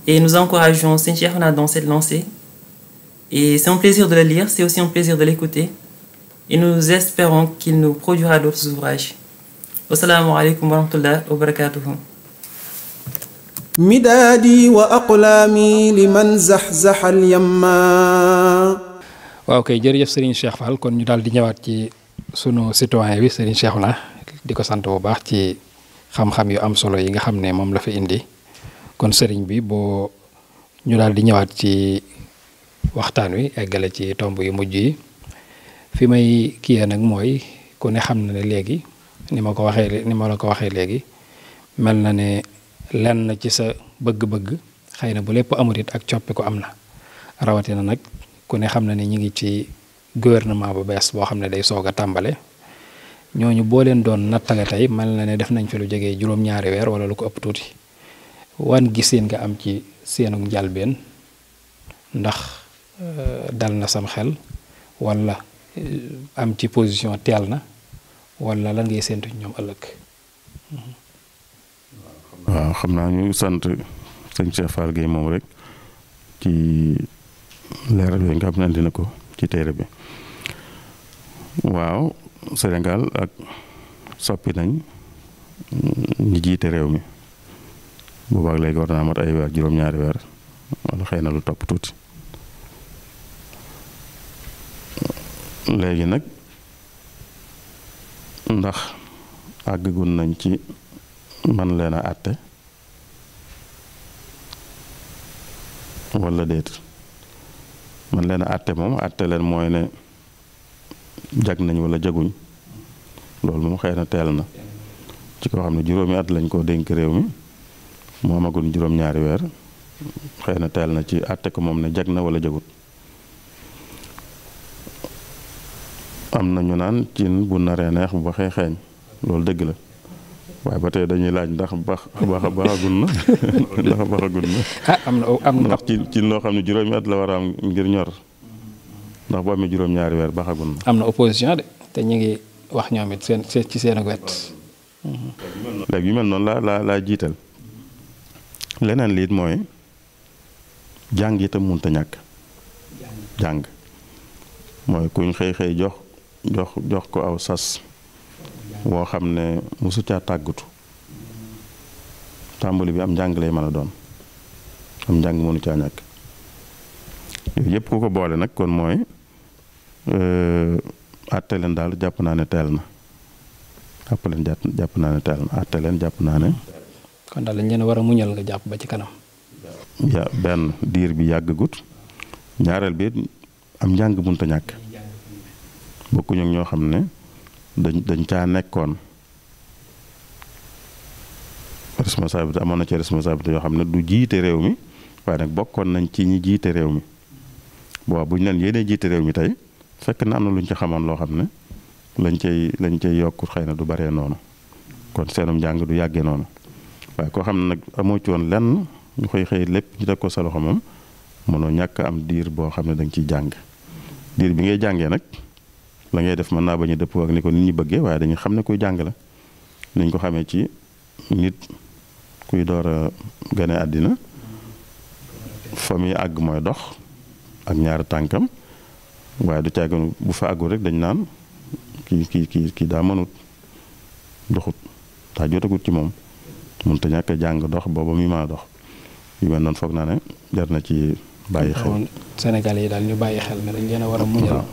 et nous encourageons Serigne Cheikhouna dans cette lancée. Et c'est un plaisir de le lire, c'est aussi un plaisir de l'écouter et nous espérons qu'il nous produira d'autres ouvrages. Wassalamu alaikum wa rahmatullahi wa barakatuh. midaadi wa aqlaami liman zaxzaxa al-yamma. waaw kay jërëjëf Serigne Cheikh Fall kon ñu daal di ñëwaat ci sunu citoyen bi Serigne Cheikhouna di ko sant bu baax ci xam-xam yu am solo yi nga xam ne moom la fi indi kon Serigne bi boo ñu daal di ñëwaat ci waxtaan wi eggale ci tomb yu mujj yi fi may kiyee nag mooy ku ne xam na ne léegi ni ma la ko waxee léegi mel na ne lenn ci sa bëgg-bëgg xëy na bu lépp amul it ak coppi ko am na rawatina nag ku ne xam na ne ñu ngi ci gouvernement bu bees boo xam ne day soog a tàmbale ñooñu boo leen doon nattale tey mel na ne def nañ fi lu jege juróom-ñaari weer wala lu ko ëpp tuuti wan giseen nga am ci seenu njalbeen ndax dal na sam xel wala am ci position teel na wala lan ngay séentu ñoom ëllëg. waaw xam naa ñu sant sëñ Cheikh Fall Gueye moom rek ci leeral yooyu nga xam ne dina ko ci téere bi. waaw Sénégal ak soppi nañ ñi jiite réew mi boobaak léegi war naa mat ay weer juróom-ñaari weer wala xëy na lu topp tuuti léegi nag ndax àggagun nañ ci man leen a àtte wala déet man leen a àtte moom àtte leen mooy ne jag nañ wala jaguñ loolu moom xëy na teel na ci koo xam ne juróomi at lañ ko dénk réew mi moo amagul juróom-ñaari weer xëy na teel na ci àtte ko moom ne jag na wala jagut am na ñu naan cin bu naree neex bu baxee xeeñ loolu dëgg la waaye ba tey dañuy laaj ndax baxagun na ndax baxagun na am na ndax ci loo xam ne juróomi at la war a am ngir ñor ndax bu amee juróom-ñaari weer baxagun na am na opposition de te ñu ngi wax ñoom it ci seen wet léegi yu mel noonu laa jiital leneen liit mooy jàng itam munta ñàkk jàng mooy kuñ xëy jox ko aw sas woo xam ne mosu caa tàggatu tàmbali bi am njàng lay mën a doon am njàng mënu caa ñàkk yooyu yëpp ku ko boole nag kon mooy àtte leen daal jàpp naa ne teel na jàpp naa ne teel na àtte leen jàpp naa ne. kon daal dañ leen war a muñal nga jàpp ba ci kanam. benn diir bi yàggagut ñaareel bi am njàng mënta ñàkk bokkuñu ak ñoo xam ne dañ caa nekkoon responsabilité amoon na ci responsabilité yoo xam ne du jiite réew mi waaye nag bokkoon nañ ci ñi jiite réew mi waaw bu ñu leen yéenee jiite réew mi tey fekk na am na lu ñu ci xamoon loo xam ne lañ cay yokk xëy na du baree noonu kon seenum njàng du yàggee noonu waaye koo xam ne nag amoo ci woon lenn ñu xëy lépp ñu teg ko sa loxo moom mënoo ñàkk am diir boo xam ne da nga ciy jàng diir bi ngay jàngee nag la ngay def mën naa bañ a dëppoo ak ni ko nit ñi bëggee waaye dañuy xam ne kuy jàng la niñ ko xamee ci nit kuy door a gane àddina fa muy àgg mooy dox ak ñaari tànkam waaye du càgganu bu fa àggul rek dañ naan kii daa mënut doxut daa jotagut ci moom mënut a ñàkk a jàng dox booba mi maa dox yu mel noonu foog naa ne jar na ci bàyyi xel. Sénégal yi daal ñu bàyyi xel ne dañ leen a war a muñal.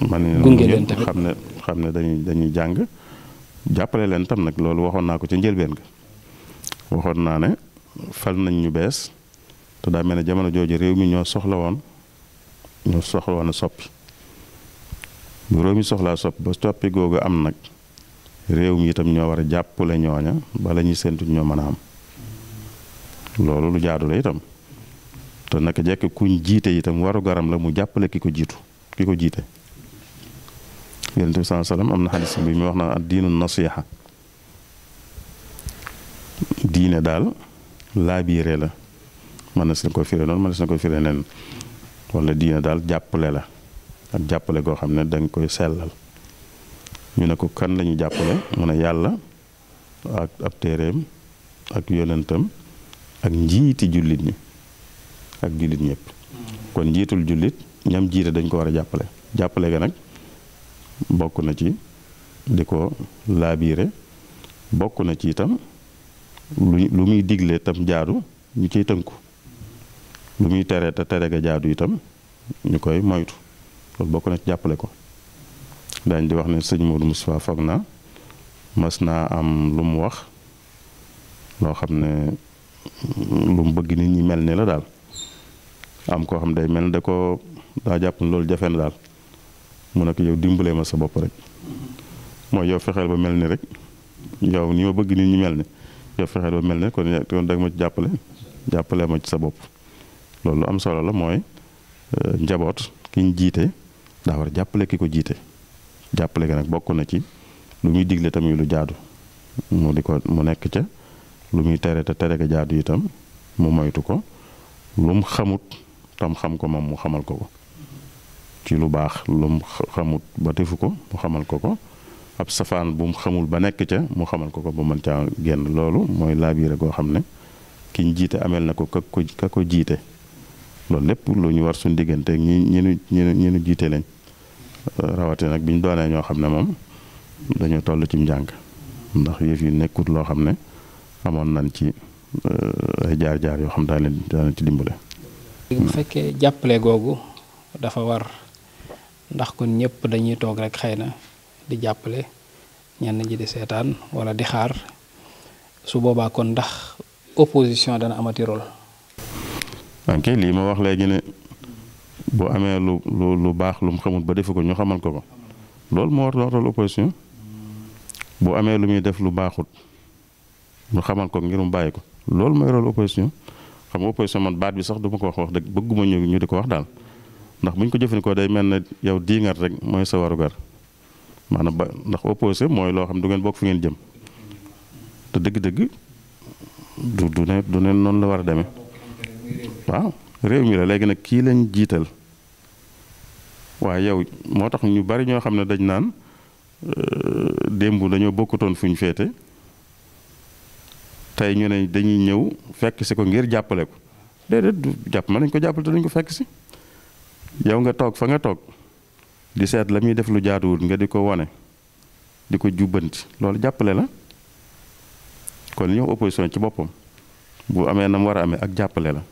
man gunge leen tamit xam ne dañuy jàng jàppale leen tam nag loolu waxoon naa ko ca njëlbeen ga waxoon naa ne fal nañ ñu bees te daa mel ne jamono jooju réew mi ñoo soxla woon a soppi bu réew mi soxlaa soppi ba soppi googu am nag réew mi itam ñoo war a jàppale ñooña bala ñuy séntu ñoo mën a am loolu lu jaadu la itam te naka jekk kuñ jiite itam waru garam la mu jàppale ki ko jiite yonent bi sallallahu alayhi wasallam am na xadis bi mu wax na ad diinu nasiha diine daal laabiire la mën na si ko firé noonu mën na si ko firé nen wala diine daal jàppale la ak jàppale goo xam ne danga koy sellal ñu ne ko kan lañu jàppale mu ne yàlla ak ab téeréem ak yonentam ak njiiti jullit ñi ak jullit ñëpp kon njiitul jullit ñam jiite dañ ko war a jàppale ga nag bokk na ci di ko laabiire bokk na ci itam lu muy digle tam jaadu ñu ciy tënku lu muy tere te tere ga jaadu itam ñu koy moytu loolu bokk na ci jàppale ko dañ di wax ne sëñ Modou Moustapha foog na mas naa am lu mu wax loo xam ne lu mu bëgg nit ñi mel ni la daal am koo xam day mel ne daa jàpp ne loolu jafe na daal mu ne ko yow dimbalee ma sa bopp rek mooy yow fexeel ba mel ni rek yow ni ma bëgg nit ñi mel ni yow fexeel ba mel ni kon da nga ma ci jàppale ma ci sa bopp loolu am solo la mooy njaboot ki ñu jiite daa war jàppale ki ko jiite jàppale ga nag bokk na ci lu muy digle tamit lu jaadu mu nekk ca lu muy tere te tere ga jaadu itam mu moytu ko lu mu xamut tam xam ko moom mu xamal ko ci lu baax lu mu xamut ba defu ko mu xamal ko ab safaan bu mu xamul ba nekk ca mu xamal ko ba mën caa génn loolu mooy laabiire goo xam ne ki ñu jiite ameel na ko ka ko jiite loolu lépp lu ñu war suñu diggante ñi ñu jiite lañ rawate nag bi ñu doonee ñoo xam ne moom dañoo toll ci njàng ndax yëf yi nekkut loo xam ne amoon nañ ci ay jaar-jaar yoo xam daal leen ci dimbale. bu fekkee jàppale googu dafa war ndax kon ñëpp dañuy toog rek xëy na di jàppale ñenn ji di seetaan wala di xaar su boobaa kon ndax opposition dana amati rôle. ok lii ma wax léegi ne boo amee lu baax lu mu xamul ba defu ko ñu xamal ko loolu moo war rôle opposition bu amee lu muy def lu baaxut ñu xamal ko ngir mu bàyyi ko loolu mooy rôle opposition xam nga opposition man baat bi sax duma ko wax dëgg bëgguma ñu di ko wax daal ndax bu ñu ko jëfandikoo day mel ne yow diingat rek mooy sa warugar maanaam ndax opposé mooy loo xam du ngeen bokk fi ngeen jëm te dëgg-dëgg du ne noonu la war a demee waaw réew mi la léegi nag kii lañ jiital waaye yow moo tax ñu bari ñoo xam ne dañ naan démb dañoo bokkutoon fu ñu féete tey ñu ne dañuy ñëw fekk si ko ngir jàppale ko déedéet du jàpp ma nañ ko jàppale te duñ ko fekk si yow nga toog fa nga toog di seet la muy def lu jaaduwul nga di ko wane di ko jubbanti loolu jàppale la kon ñëw opposition ci boppam bu amee na mu war a amee ak jàppale la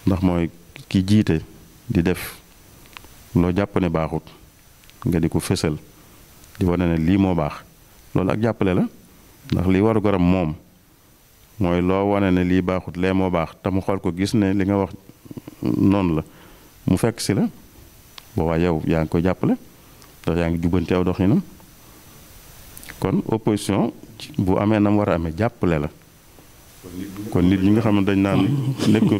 ndax mooy ki jiite di def loo jàpp ne baaxut nga di ko fésal di wane ne lii moo baax loolu ak jàppale la ndax lii waru garam moom mooy loo wane ne lii baaxut lee moo baax te mu xool ko gis ne li nga wax noonu la mu fekk si la boobaa yow yaa ngi koy jàppale ndax yaa ngi jubbanti aw doxinam kon opposition bu amee na mu war a amee jàppale la kon nit ñi nga xam ne dañ naan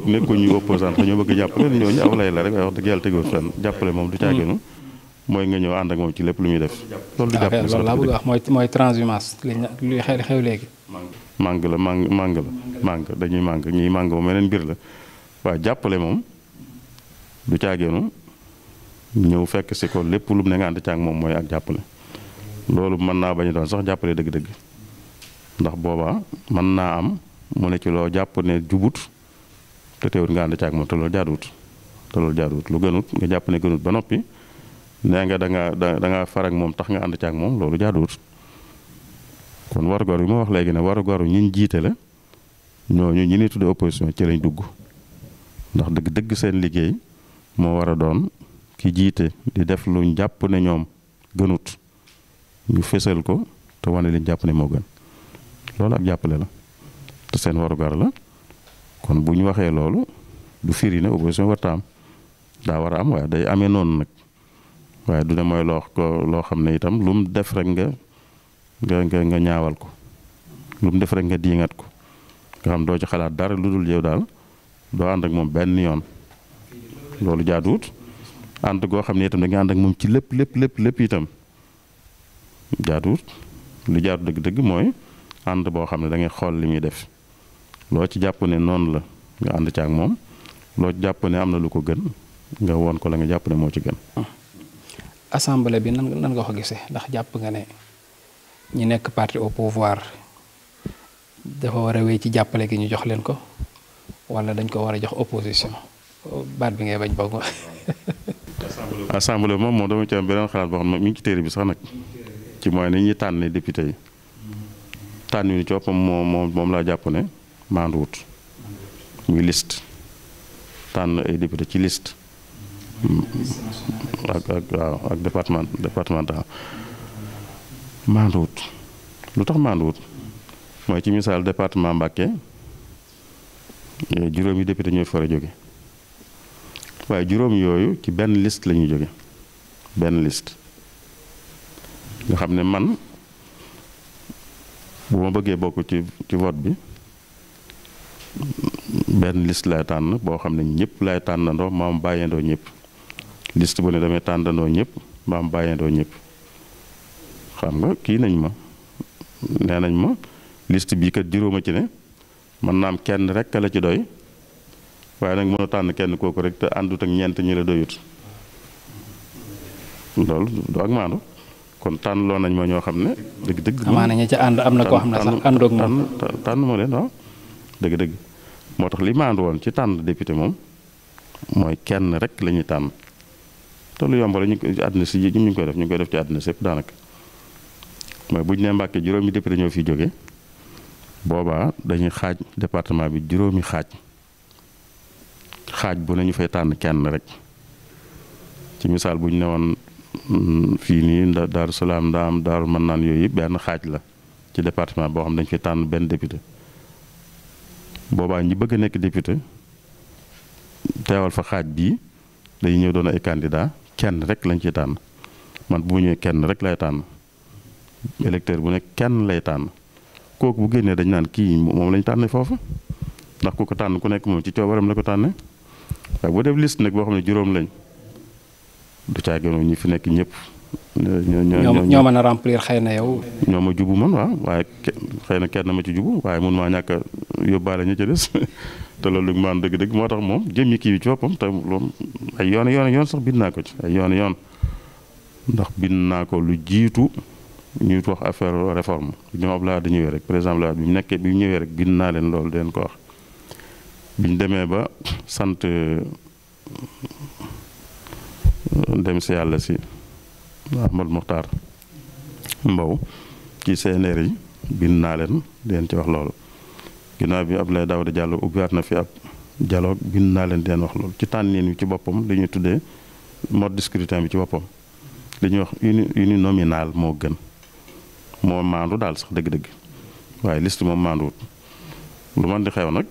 nekku ñu opposant te ñoo bëgg jàppale ñooñu aw lay la rek waaye wax dëgg yàlla tegul fenn jàppale moom du caaginu mooy nga ñëw ànd ak moom ci lépp lu muy def loolu du jàppale loolu laa bëgg wax mooy transhumance luy xew léegi màng dañuy màng ñuy màng moom meneen mbir la waaye jàppale moom du caaginu ñëw fekk si ko lépp lu mu ne nga ànd caag moom mooy ak jàppale loolu mën naa bañ a doon sax jàppale dëgg-dëgg ndax boobaa mën naa am mu ne ci loo jàpp ne jubut te teewut nga ànd caag moom te loolu jaaduwut lu gënut nga jàpp ne gënut ba noppi nee nga da nga farag moom tax nga ànd caag moom loolu jaaduwut kon warugar bi ma wax léegi ne warugaru ñi jiite la ñooñu ñi ni tudde opposition ci lañ dugg ndax dëgg seen liggéey moo war a doon ki jiite di def luñ jàpp ne ñoom gënut ñu fésal ko te wane liñ jàpp ne moo gën loolu ak jàppale la te seen warugar la kon bu ñu waxee loolu du firi ne opposition warta am daa war a am waaye day amee noonu nag waaye du ne mooy loo xam ne itam lu mu def rek nga ñaawal ko lu mu def rek nga diingat ko nga xam doo ci xalaat dara lu dul yow daal doo ànd ak moom benn yoon loolu jaaduwut ànd goo xam ne itam da nga ànd ak moom ci lépp itam jaaduwut lu jaadu dëgg-dëgg mooy ànd boo xam ne da ngay xool li muy def loo ci jàpp ne noonu la nga ànd ci ak moom loo ci jàpp ne am na lu ko gën nga woon ko la nga jàpp ne moo ci gën. assemblée bi nan nga ko gisee ndax jàpp nga ne ñi nekk parti au pouvoir dafa war a wéy ci jàppale gi ñu jox leen ko wala dañ ko war a jox opposition baat bi ngay bañ bokk. assemblée moom dama ci am beneen xalaat boo xam ne mi ngi ci téere bi sax nag ci mooy ni ñuy tànn député yi tànn yu ni ci boppam moom laa jàpp ne maanduwut muy liste tànn ay député ci liste ak départemental maanduwut lu tax maanduwut mooy ci misaal département Mbacké juróomi député ñooy fara jóge waaye juróom yooyu ci benn liste la ñuy jóge benn liste nga xam ne man bu ma bëggee bokk ci vote bi benn liste lay tànn boo xam ne ñëpp lay tànnandoo maam bàyyandoo ñëpp liste bu ne damay tànnandoo ñëpp maam bàyyandoo ñëpp xam nga kii nañ ma nee nañ ma liste bii kat juróoma ci ne mën naa am kenn rek la ci doy waaye nag mën a tànn kenn kooku rek te àndut ak ñeent ñi la doyut loolu du ak maandu kon tànn loo nañ ma ñoo xam ne dëgg-dëgg. amaana ñi ca ànd am na koo xam ne sax àndoog moom tànn ma leen waaw dëgg-dëgg moo tax li maandu woon ci tànn député moom mooy kenn rek la ñuy tànn te lu yomb la ñu àddina si ñu ngi koy def ci àddina sépp daanaka mooy bu ñu nee Mbàkke juróomi député ñoo fi jóge boobaa dañuy xaaj département bi juróomi xaaj bu ne ñu fay tànn kenn rek ci misaal bu ñu newoon fii nii Daaru Salaam Ndaam Daaru Mannaan yooyu yëpp benn xaaj la ci département boo xam dañu fay tànn benn député boobaa ñi bëgg a nekk député teewal fa xaaj bii dañuy ñëw doon ay candidat kenn rek lañ ci tànn man bu ñëwee kenn rek lay tànn électeur bu nekk kenn lay tànn kooku bu génnee dañ naan kii moom lañ tànne foofu ndax ku ko tànn ku nekk moom ci coobaram la ko tànne waaye boo def liste nag boo xam ne juróom lañ du caagino ñi fi nekk ñëpp. ñoo mën a remplir xëy na yow. ñoo ma jubu man waaw waaye xëy na kenn ma ci jubu waaye mun maa ñàkk a yóbbaale ña ca des te loolu lu maan dëgg-dëgg moo tax moom jëmmi kii bi ci boppam te loolu ay yoon sax bind naa ko ci ay yoon ndax bind naa ko lu jiitu ñuy wax affaire réforme ñoom Abdoulaye di ñëwee rek par exemple bi mu nekkee bi mu ñëwee rek bind naa leen loolu den ko wax biñ demee ba sant dem si yàlla si Ahmad Mokhtar Mbow ci CNR yi bind naa leen den ci wax loolu ginnaaw bi Abdoulaye Daouda Diallo ubbiwaat na fi ab dialogue bind naa leen den wax loolu ci tànneen wi ci boppam li ñuy tuddee mode de scrutin bi ci boppam li ñuy wax uninominal moo gën moo maandu daal sax dëgg-dëgg waaye liste moom maanduwut lu man di xew nag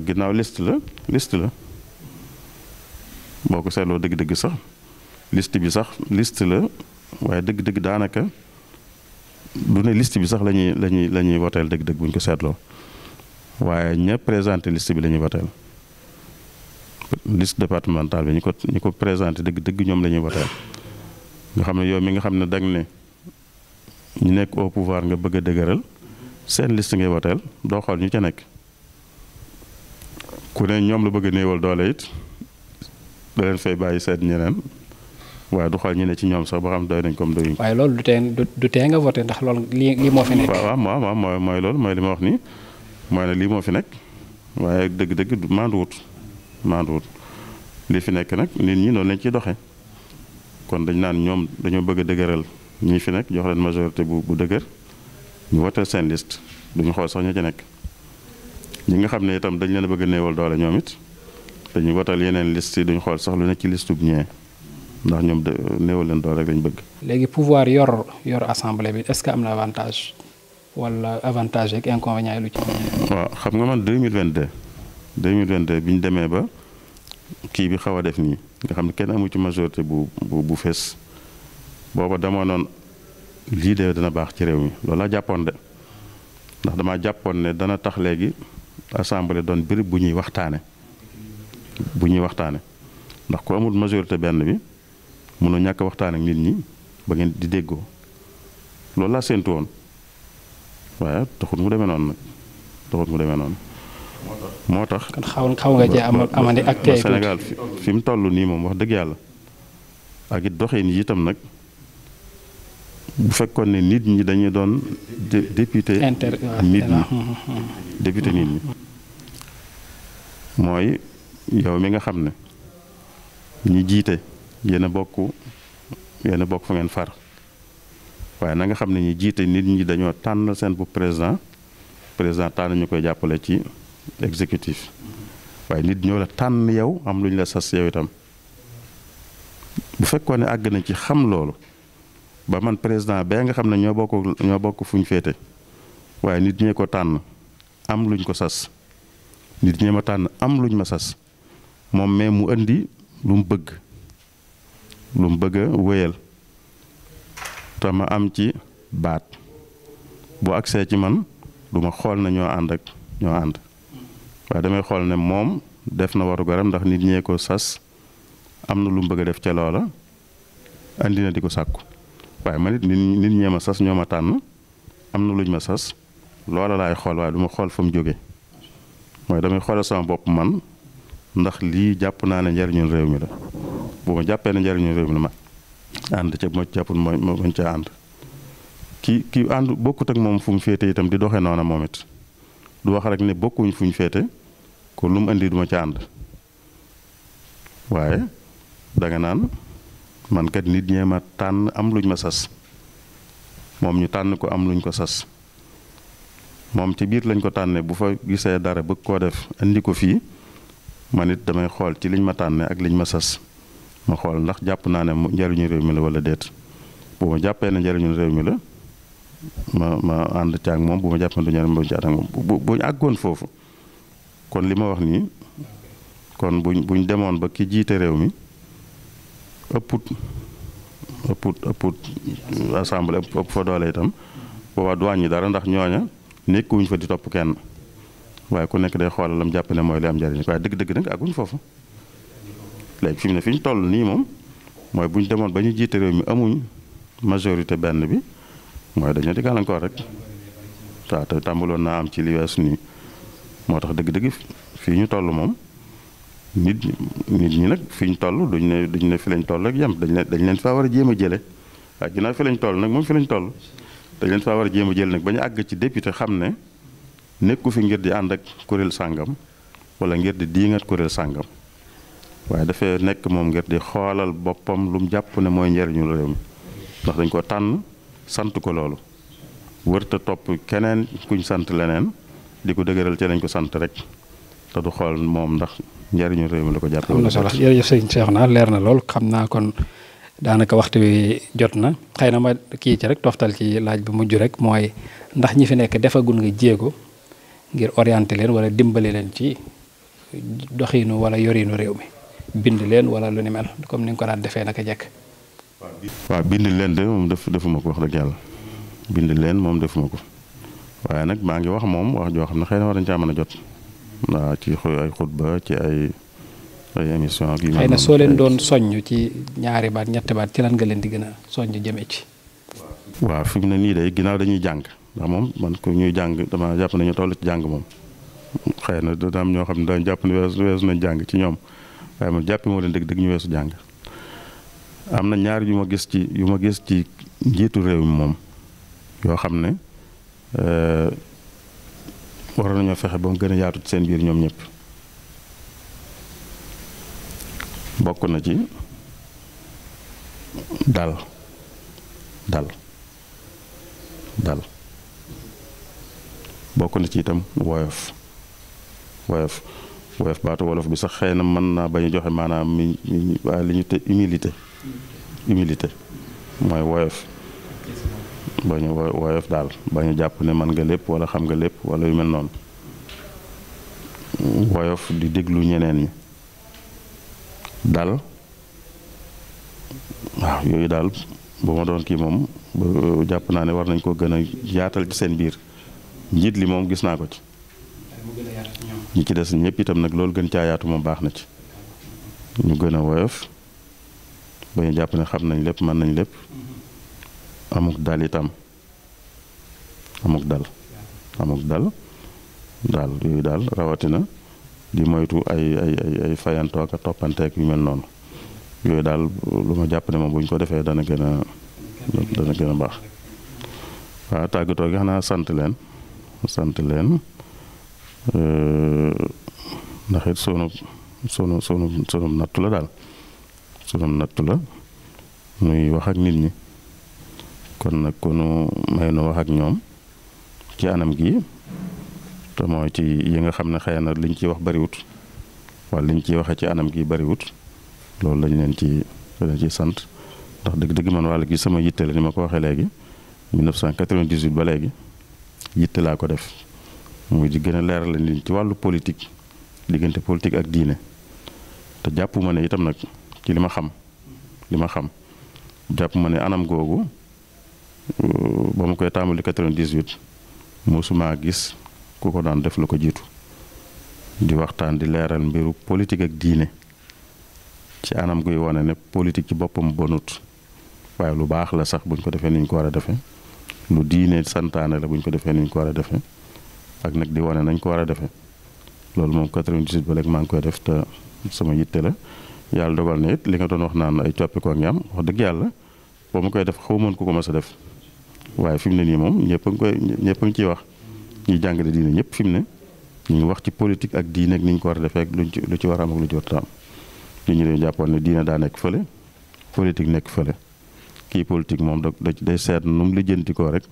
ginnaaw liste la boo ko seetloo dëgg-dëgg sax liste bi sax liste la waaye dëgg-dëgg daanaka du ne liste bi sax la ñuy voteel dëgg-dëgg bu ñu ko seetloo waaye ña présenté liste bi la ñuy voteel liste départementale bi ñi ko présenté dëgg-dëgg ñoom la ñuy voteel nga xam ne yow mi nga xam ne dag ne ñu nekk au pouvoir nga bëgg a dëgëral seen liste ngay voteel doo xool ñu ca nekk ku ne ñoom la bëgg a néewal doole it da leen fay bàyyi seet ñeneen waaye du xool ñu ne ci ñoom sax ba xam doy nañ comme doyuñ. waaye loolu du tee nga voté ndax loolu lii moo fi nekk. waaw mooy loolu mooy li ma wax nii mooy ne lii moo fi nekk waaye dëgg-dëgg maanduwut li fi nekk nag nit ñi noonu lañ ciy doxee kon dañ naan ñoom dañoo bëgg a dëgëral ñi fi nekk jox leen majorité bu dëgër ñu voté seen liste duñu xool sax ña ca nekk ñi nga xam ne itam dañ leen a bëgg a néewal doole ñoom it dañuy votal yeneen liste yi duñu xool sax lu nekk ci liste bu ñëwee ndax ñoom néewal leen doole rek lañ bëgg. léegi pouvoir yor assemblée bi est-ce que am na avantage wala avantage ak inconvénient yi lu ci. waaw xam nga man 2022 bi ñu demee ba kii bi xaw a def nii nga xam ne kenn amu ci majorité bu fees booba dama noon lii de dana baax ci réew mi loolu laa jàppoon de ndax damaa jàppoon ne dana tax léegi assemblée doon béréb bu ñuy waxtaane ndax ku amul majorité benn bi mënu ñàkk waxtaan ak nit ñi ba ngeen di déggoo loolu laa séentu woon waaye taxut mu demee noonu moo tax kon xaw nga cee amandi ak tey Sénégal fi mu toll nii moom wax dëgg yàlla ak it doxin yi itam nag bu fekkoon ne nit ñi dañuy doon député nit ñi mooy yow mi nga xam ne ñi jiite yéen a bokk fa ngeen far waaye na nga xam ne ñi jiite nit ñi dañoo tànnal seen bu président tànn ñu koy jàppale ci exécutif waaye nit ñoo la tànn yow am lu ñu la sas yow itam bu fekkoon ne àgg nañ ci xam loolu ba man président bee nga xam ne ñoo bokk fu ñu féete waaye nit ñee ko tànn am luñ ko sas nit ñee ma tànn am luñ ma sas moom mais mu indi lu mu bëgg a wéyal te ma am ci baat bu agsee ci man du ma xool na ñoo ànd waaye damay xool ne moom def na waru garam ndax nit ñee ko sas am na lu mu bëgg a def ca loola andi na di ko sàkku waaye man it nit ñee ma sas ñoo ma tànn am na luñ ma sas loola laay xool waaye du ma xool fa mu jóge mooy damay xoolal sama bopp man ndax lii jàpp naa ne njariñul réew mi la bu ma jàppee ne njariñul réew mi la ma ànd ca bu ma jàppul mooy ma bañ ca ànd ki ànd bokkut ak moom fu mu féete itam di doxee noona moom it du wax rek ne bokkuñ fu ñu féete ko lu mu indi duma ca ànd waaye danga naan man kat nit ñee ma tànn am luñ ma sas moom ñu tànn ko am luñ ko sas moom ci biir lañ ko tànnee bu fa gisee dara bëgg koo def indi ko fii man it damay xool ci liñ ma tànne ak liñ ma sas ma xool ndax jàpp naa ne njariñu réew mi la wala déet bu ma jàppee ne njariñu réew mi la ma ànd ci ak moom bu ma jàppee ne du njariñ ma ci ak moom bu ñu àggoon foofu kon li ma wax nii kon buñ demoon ba ki jiite réew mi ëpput assemblée ëpp fa doole itam boobaa du wàññi dara ndax ñooña nekkuñ fa di topp kenn waaye ku nekk day xoolal lam jàpp ne mooy li am njariñ waaye dëgg-dëgg nag àgguñ foofu léegi fi mu ne fi ñu toll nii moom mooy bu ñu demoon ba ñu jiite réew mi amuñ majorité benn bi mooy dañoo di gàllankoor rek waaw te tàmbaloon naa am ci li weesu nii moo tax dëgg-dëgg fii ñu toll moom nit ñi nag fi ñu toll duñ ne fi lañ toll rek yem dañ leen faa war a jéem a jële waaye ginnaaw fi lañ toll nag moom fi lañ toll dañ leen faa war a jéem a jële nag ba ñu àgg ci député xam ne nekku fi ngir di ànd ak kuréel sàngam wala ngir di diingat kuréel sàngam waaye dafay nekk moom ngir di xoolal boppam lu mu jàpp ne mooy njariñu réew mi ndax dañ ko tànn sant ko loolu wërta topp keneen kuñ sant leneen di ko dëgëral ci lañ ko sant rek te du xool moom ndax njariñu réew mi la ko jàpp. am na solo jërëjëf sëñ Cheikhouna leer na lool xam naa kon daanaka waxtu wi jot na xëy na ma kii ci rek toftal ci laaj bu mujj rek mooy ndax ñi fi nekk defagul nga jéego ngir orienter leen wala dimbali leen ci doxiinu wala yorinu réew mi bind leen wala lu ni mel comme ni nga ko daan defee naka jekk. waaw bind leen de moom defuma ko wax dëgg yàlla bind leen moom defuma ko waaye nag maa ngi wax moom wax joo xam ne xëy na war nañ caa mën a jot waaw ci ay xutba ci ay émission ak yu mel xëy na soo leen doon soññ ci ñaari baat ñetti baat ci lan nga leen di gën a soññ jëmee ci. waaw fi mu ne nii day ginnaaw dañuy jàng ndax moom man ko ñuy jàng dama jàpp ne ñu toll ci jàng moom xëy na dana am ñoo xam ne dañ jàpp ne weesu nañ jàng ci ñoom waaye man jàppi moo leen dëgg ñu weesu jàng am na ñaar yu ma gis ci njiitu réew mi moom yoo xam ne war nañoo fexe ba mu gën a yaatu ci seen biir ñoom ñëpp bokk na ci dal bokk na ci itam woyof baatu wolof bi sax xëy na mën naa bañ a joxe maanaam waaye li ñu te humilité mooy woyof bañu woyof daal bañu jàpp ne mën nga lépp wala xam nga lépp wala yu mel noonu woyof di déglu ñeneen ñi dal waaw yooyu daal bu ma doon kii moom jàpp naa ne war nañ ko gën a yaatal ci seen biir njiit li moom gis naa ko ci ñi ci des ñëpp itam nag loolu gën caa yaatu moom baax na ci ñu gën a woyof ba ñu jàpp ne xam nañ lépp mën nañ lépp amuk dal itam amuk dal daal yooyu daal rawatina di moytu ay fayantoo ak toppanteek yu mel noonu yooyu daal lu ma jàpp ne moom bu ñu ko defee dana gën a baax waaw tàggatoo gi xanaa sant leen ndax it sunu nattu la daal sunu nattu la muy wax ak nit ñi kon nag ku nu may nu wax ak ñoom ci anam gi te mooy ci yi nga xam ne xëy na liñ ciy wax bariwut wala liñ ciy waxee ci anam gi bariwut loolu lañ leen ci sant ndax dëgg-dëgg man wàll gi sama yitte la ni ma ko waxee léegi 1998 ba léegi yitte laa ko def muy di gën a leeral la nit ci wàllu politique diggante politique ak diine te jàpp ma ne itam nag ci li ma xam jàpp ma ne anam googu ba ma koy tàmbali 98 mosuma gis ku ko daan def la ko jiitu di waxtaan di leeral mbiru politique ak diine ci anam guy wane ne politique ci boppam bonut waaye lu baax la sax buñ ko defee ni ñu ko war a defee lu diine santaane la buñ ko defee ni ñu ko war a defee ak nag di wane nañ ko war a defee loolu moom 98 ba léegi maa ngi koy def te sama yitte la yàlla dogal na it li nga doon wax naan ay coppikoo ak ñaam wax dëgg yàlla boo ma koy def xaw mën ku ko mas a def waaye fi mu ne nii moom ñëpp a ngi ciy wax ñuy jàngale diine ñëpp fi mu ne ñu ngi wax ci politique ak diine ak ni ñu ko war a defee ak lu ci war a am ak lu ci war a am nit ñi dañu jàppoon ne diine daa nekk fële politique nekk fële kii politique moom day seet nu mu lijjanti ko rek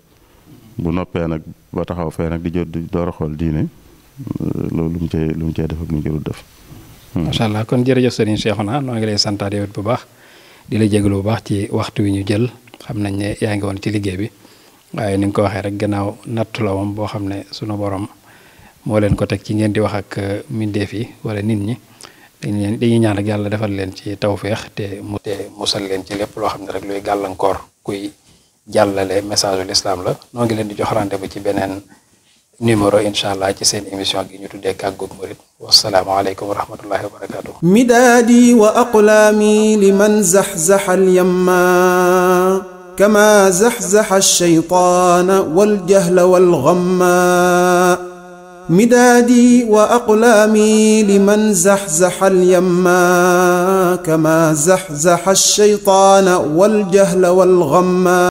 bu noppee nag ba taxaw fee nag di door a xool diine loolu lu mu cee def ak lu mu cee def. macha allah kon jërëjëf Serigne Cheikhouna noo ngi lay santaat yow it bu baax di la jégalu bu baax ci waxtu wi ñu jël xam nañ ne yaa ngi woon ci liggéey bi waaye ni nga ko waxee rek gannaaw nattu la moom boo xam ne sunu borom moo leen ko teg ci ngeen di wax ak mbindeef yi wala nit ñi dañuy ñaan ak yàlla defal leen ci tawféex te musal leen ci lépp loo xam ne rek luy gàllankoor kuy jàllale message ul islam la noo ngi leen di jox rendez-vous ci beneen numéro incha allah ci seen émission gi ñu tuddee Kàggug Murid wasalaamaaleykum wa rahmatullahi wa barakatuh midaadi wa aqlaami liman zaxzaxa alyamma kama zaxzaxa alshaytaana waljahla walgamma midaadi wa aqlaami liman zaxzaxa alyamma kama zaxzaxa alshaytaana waljahla walgamma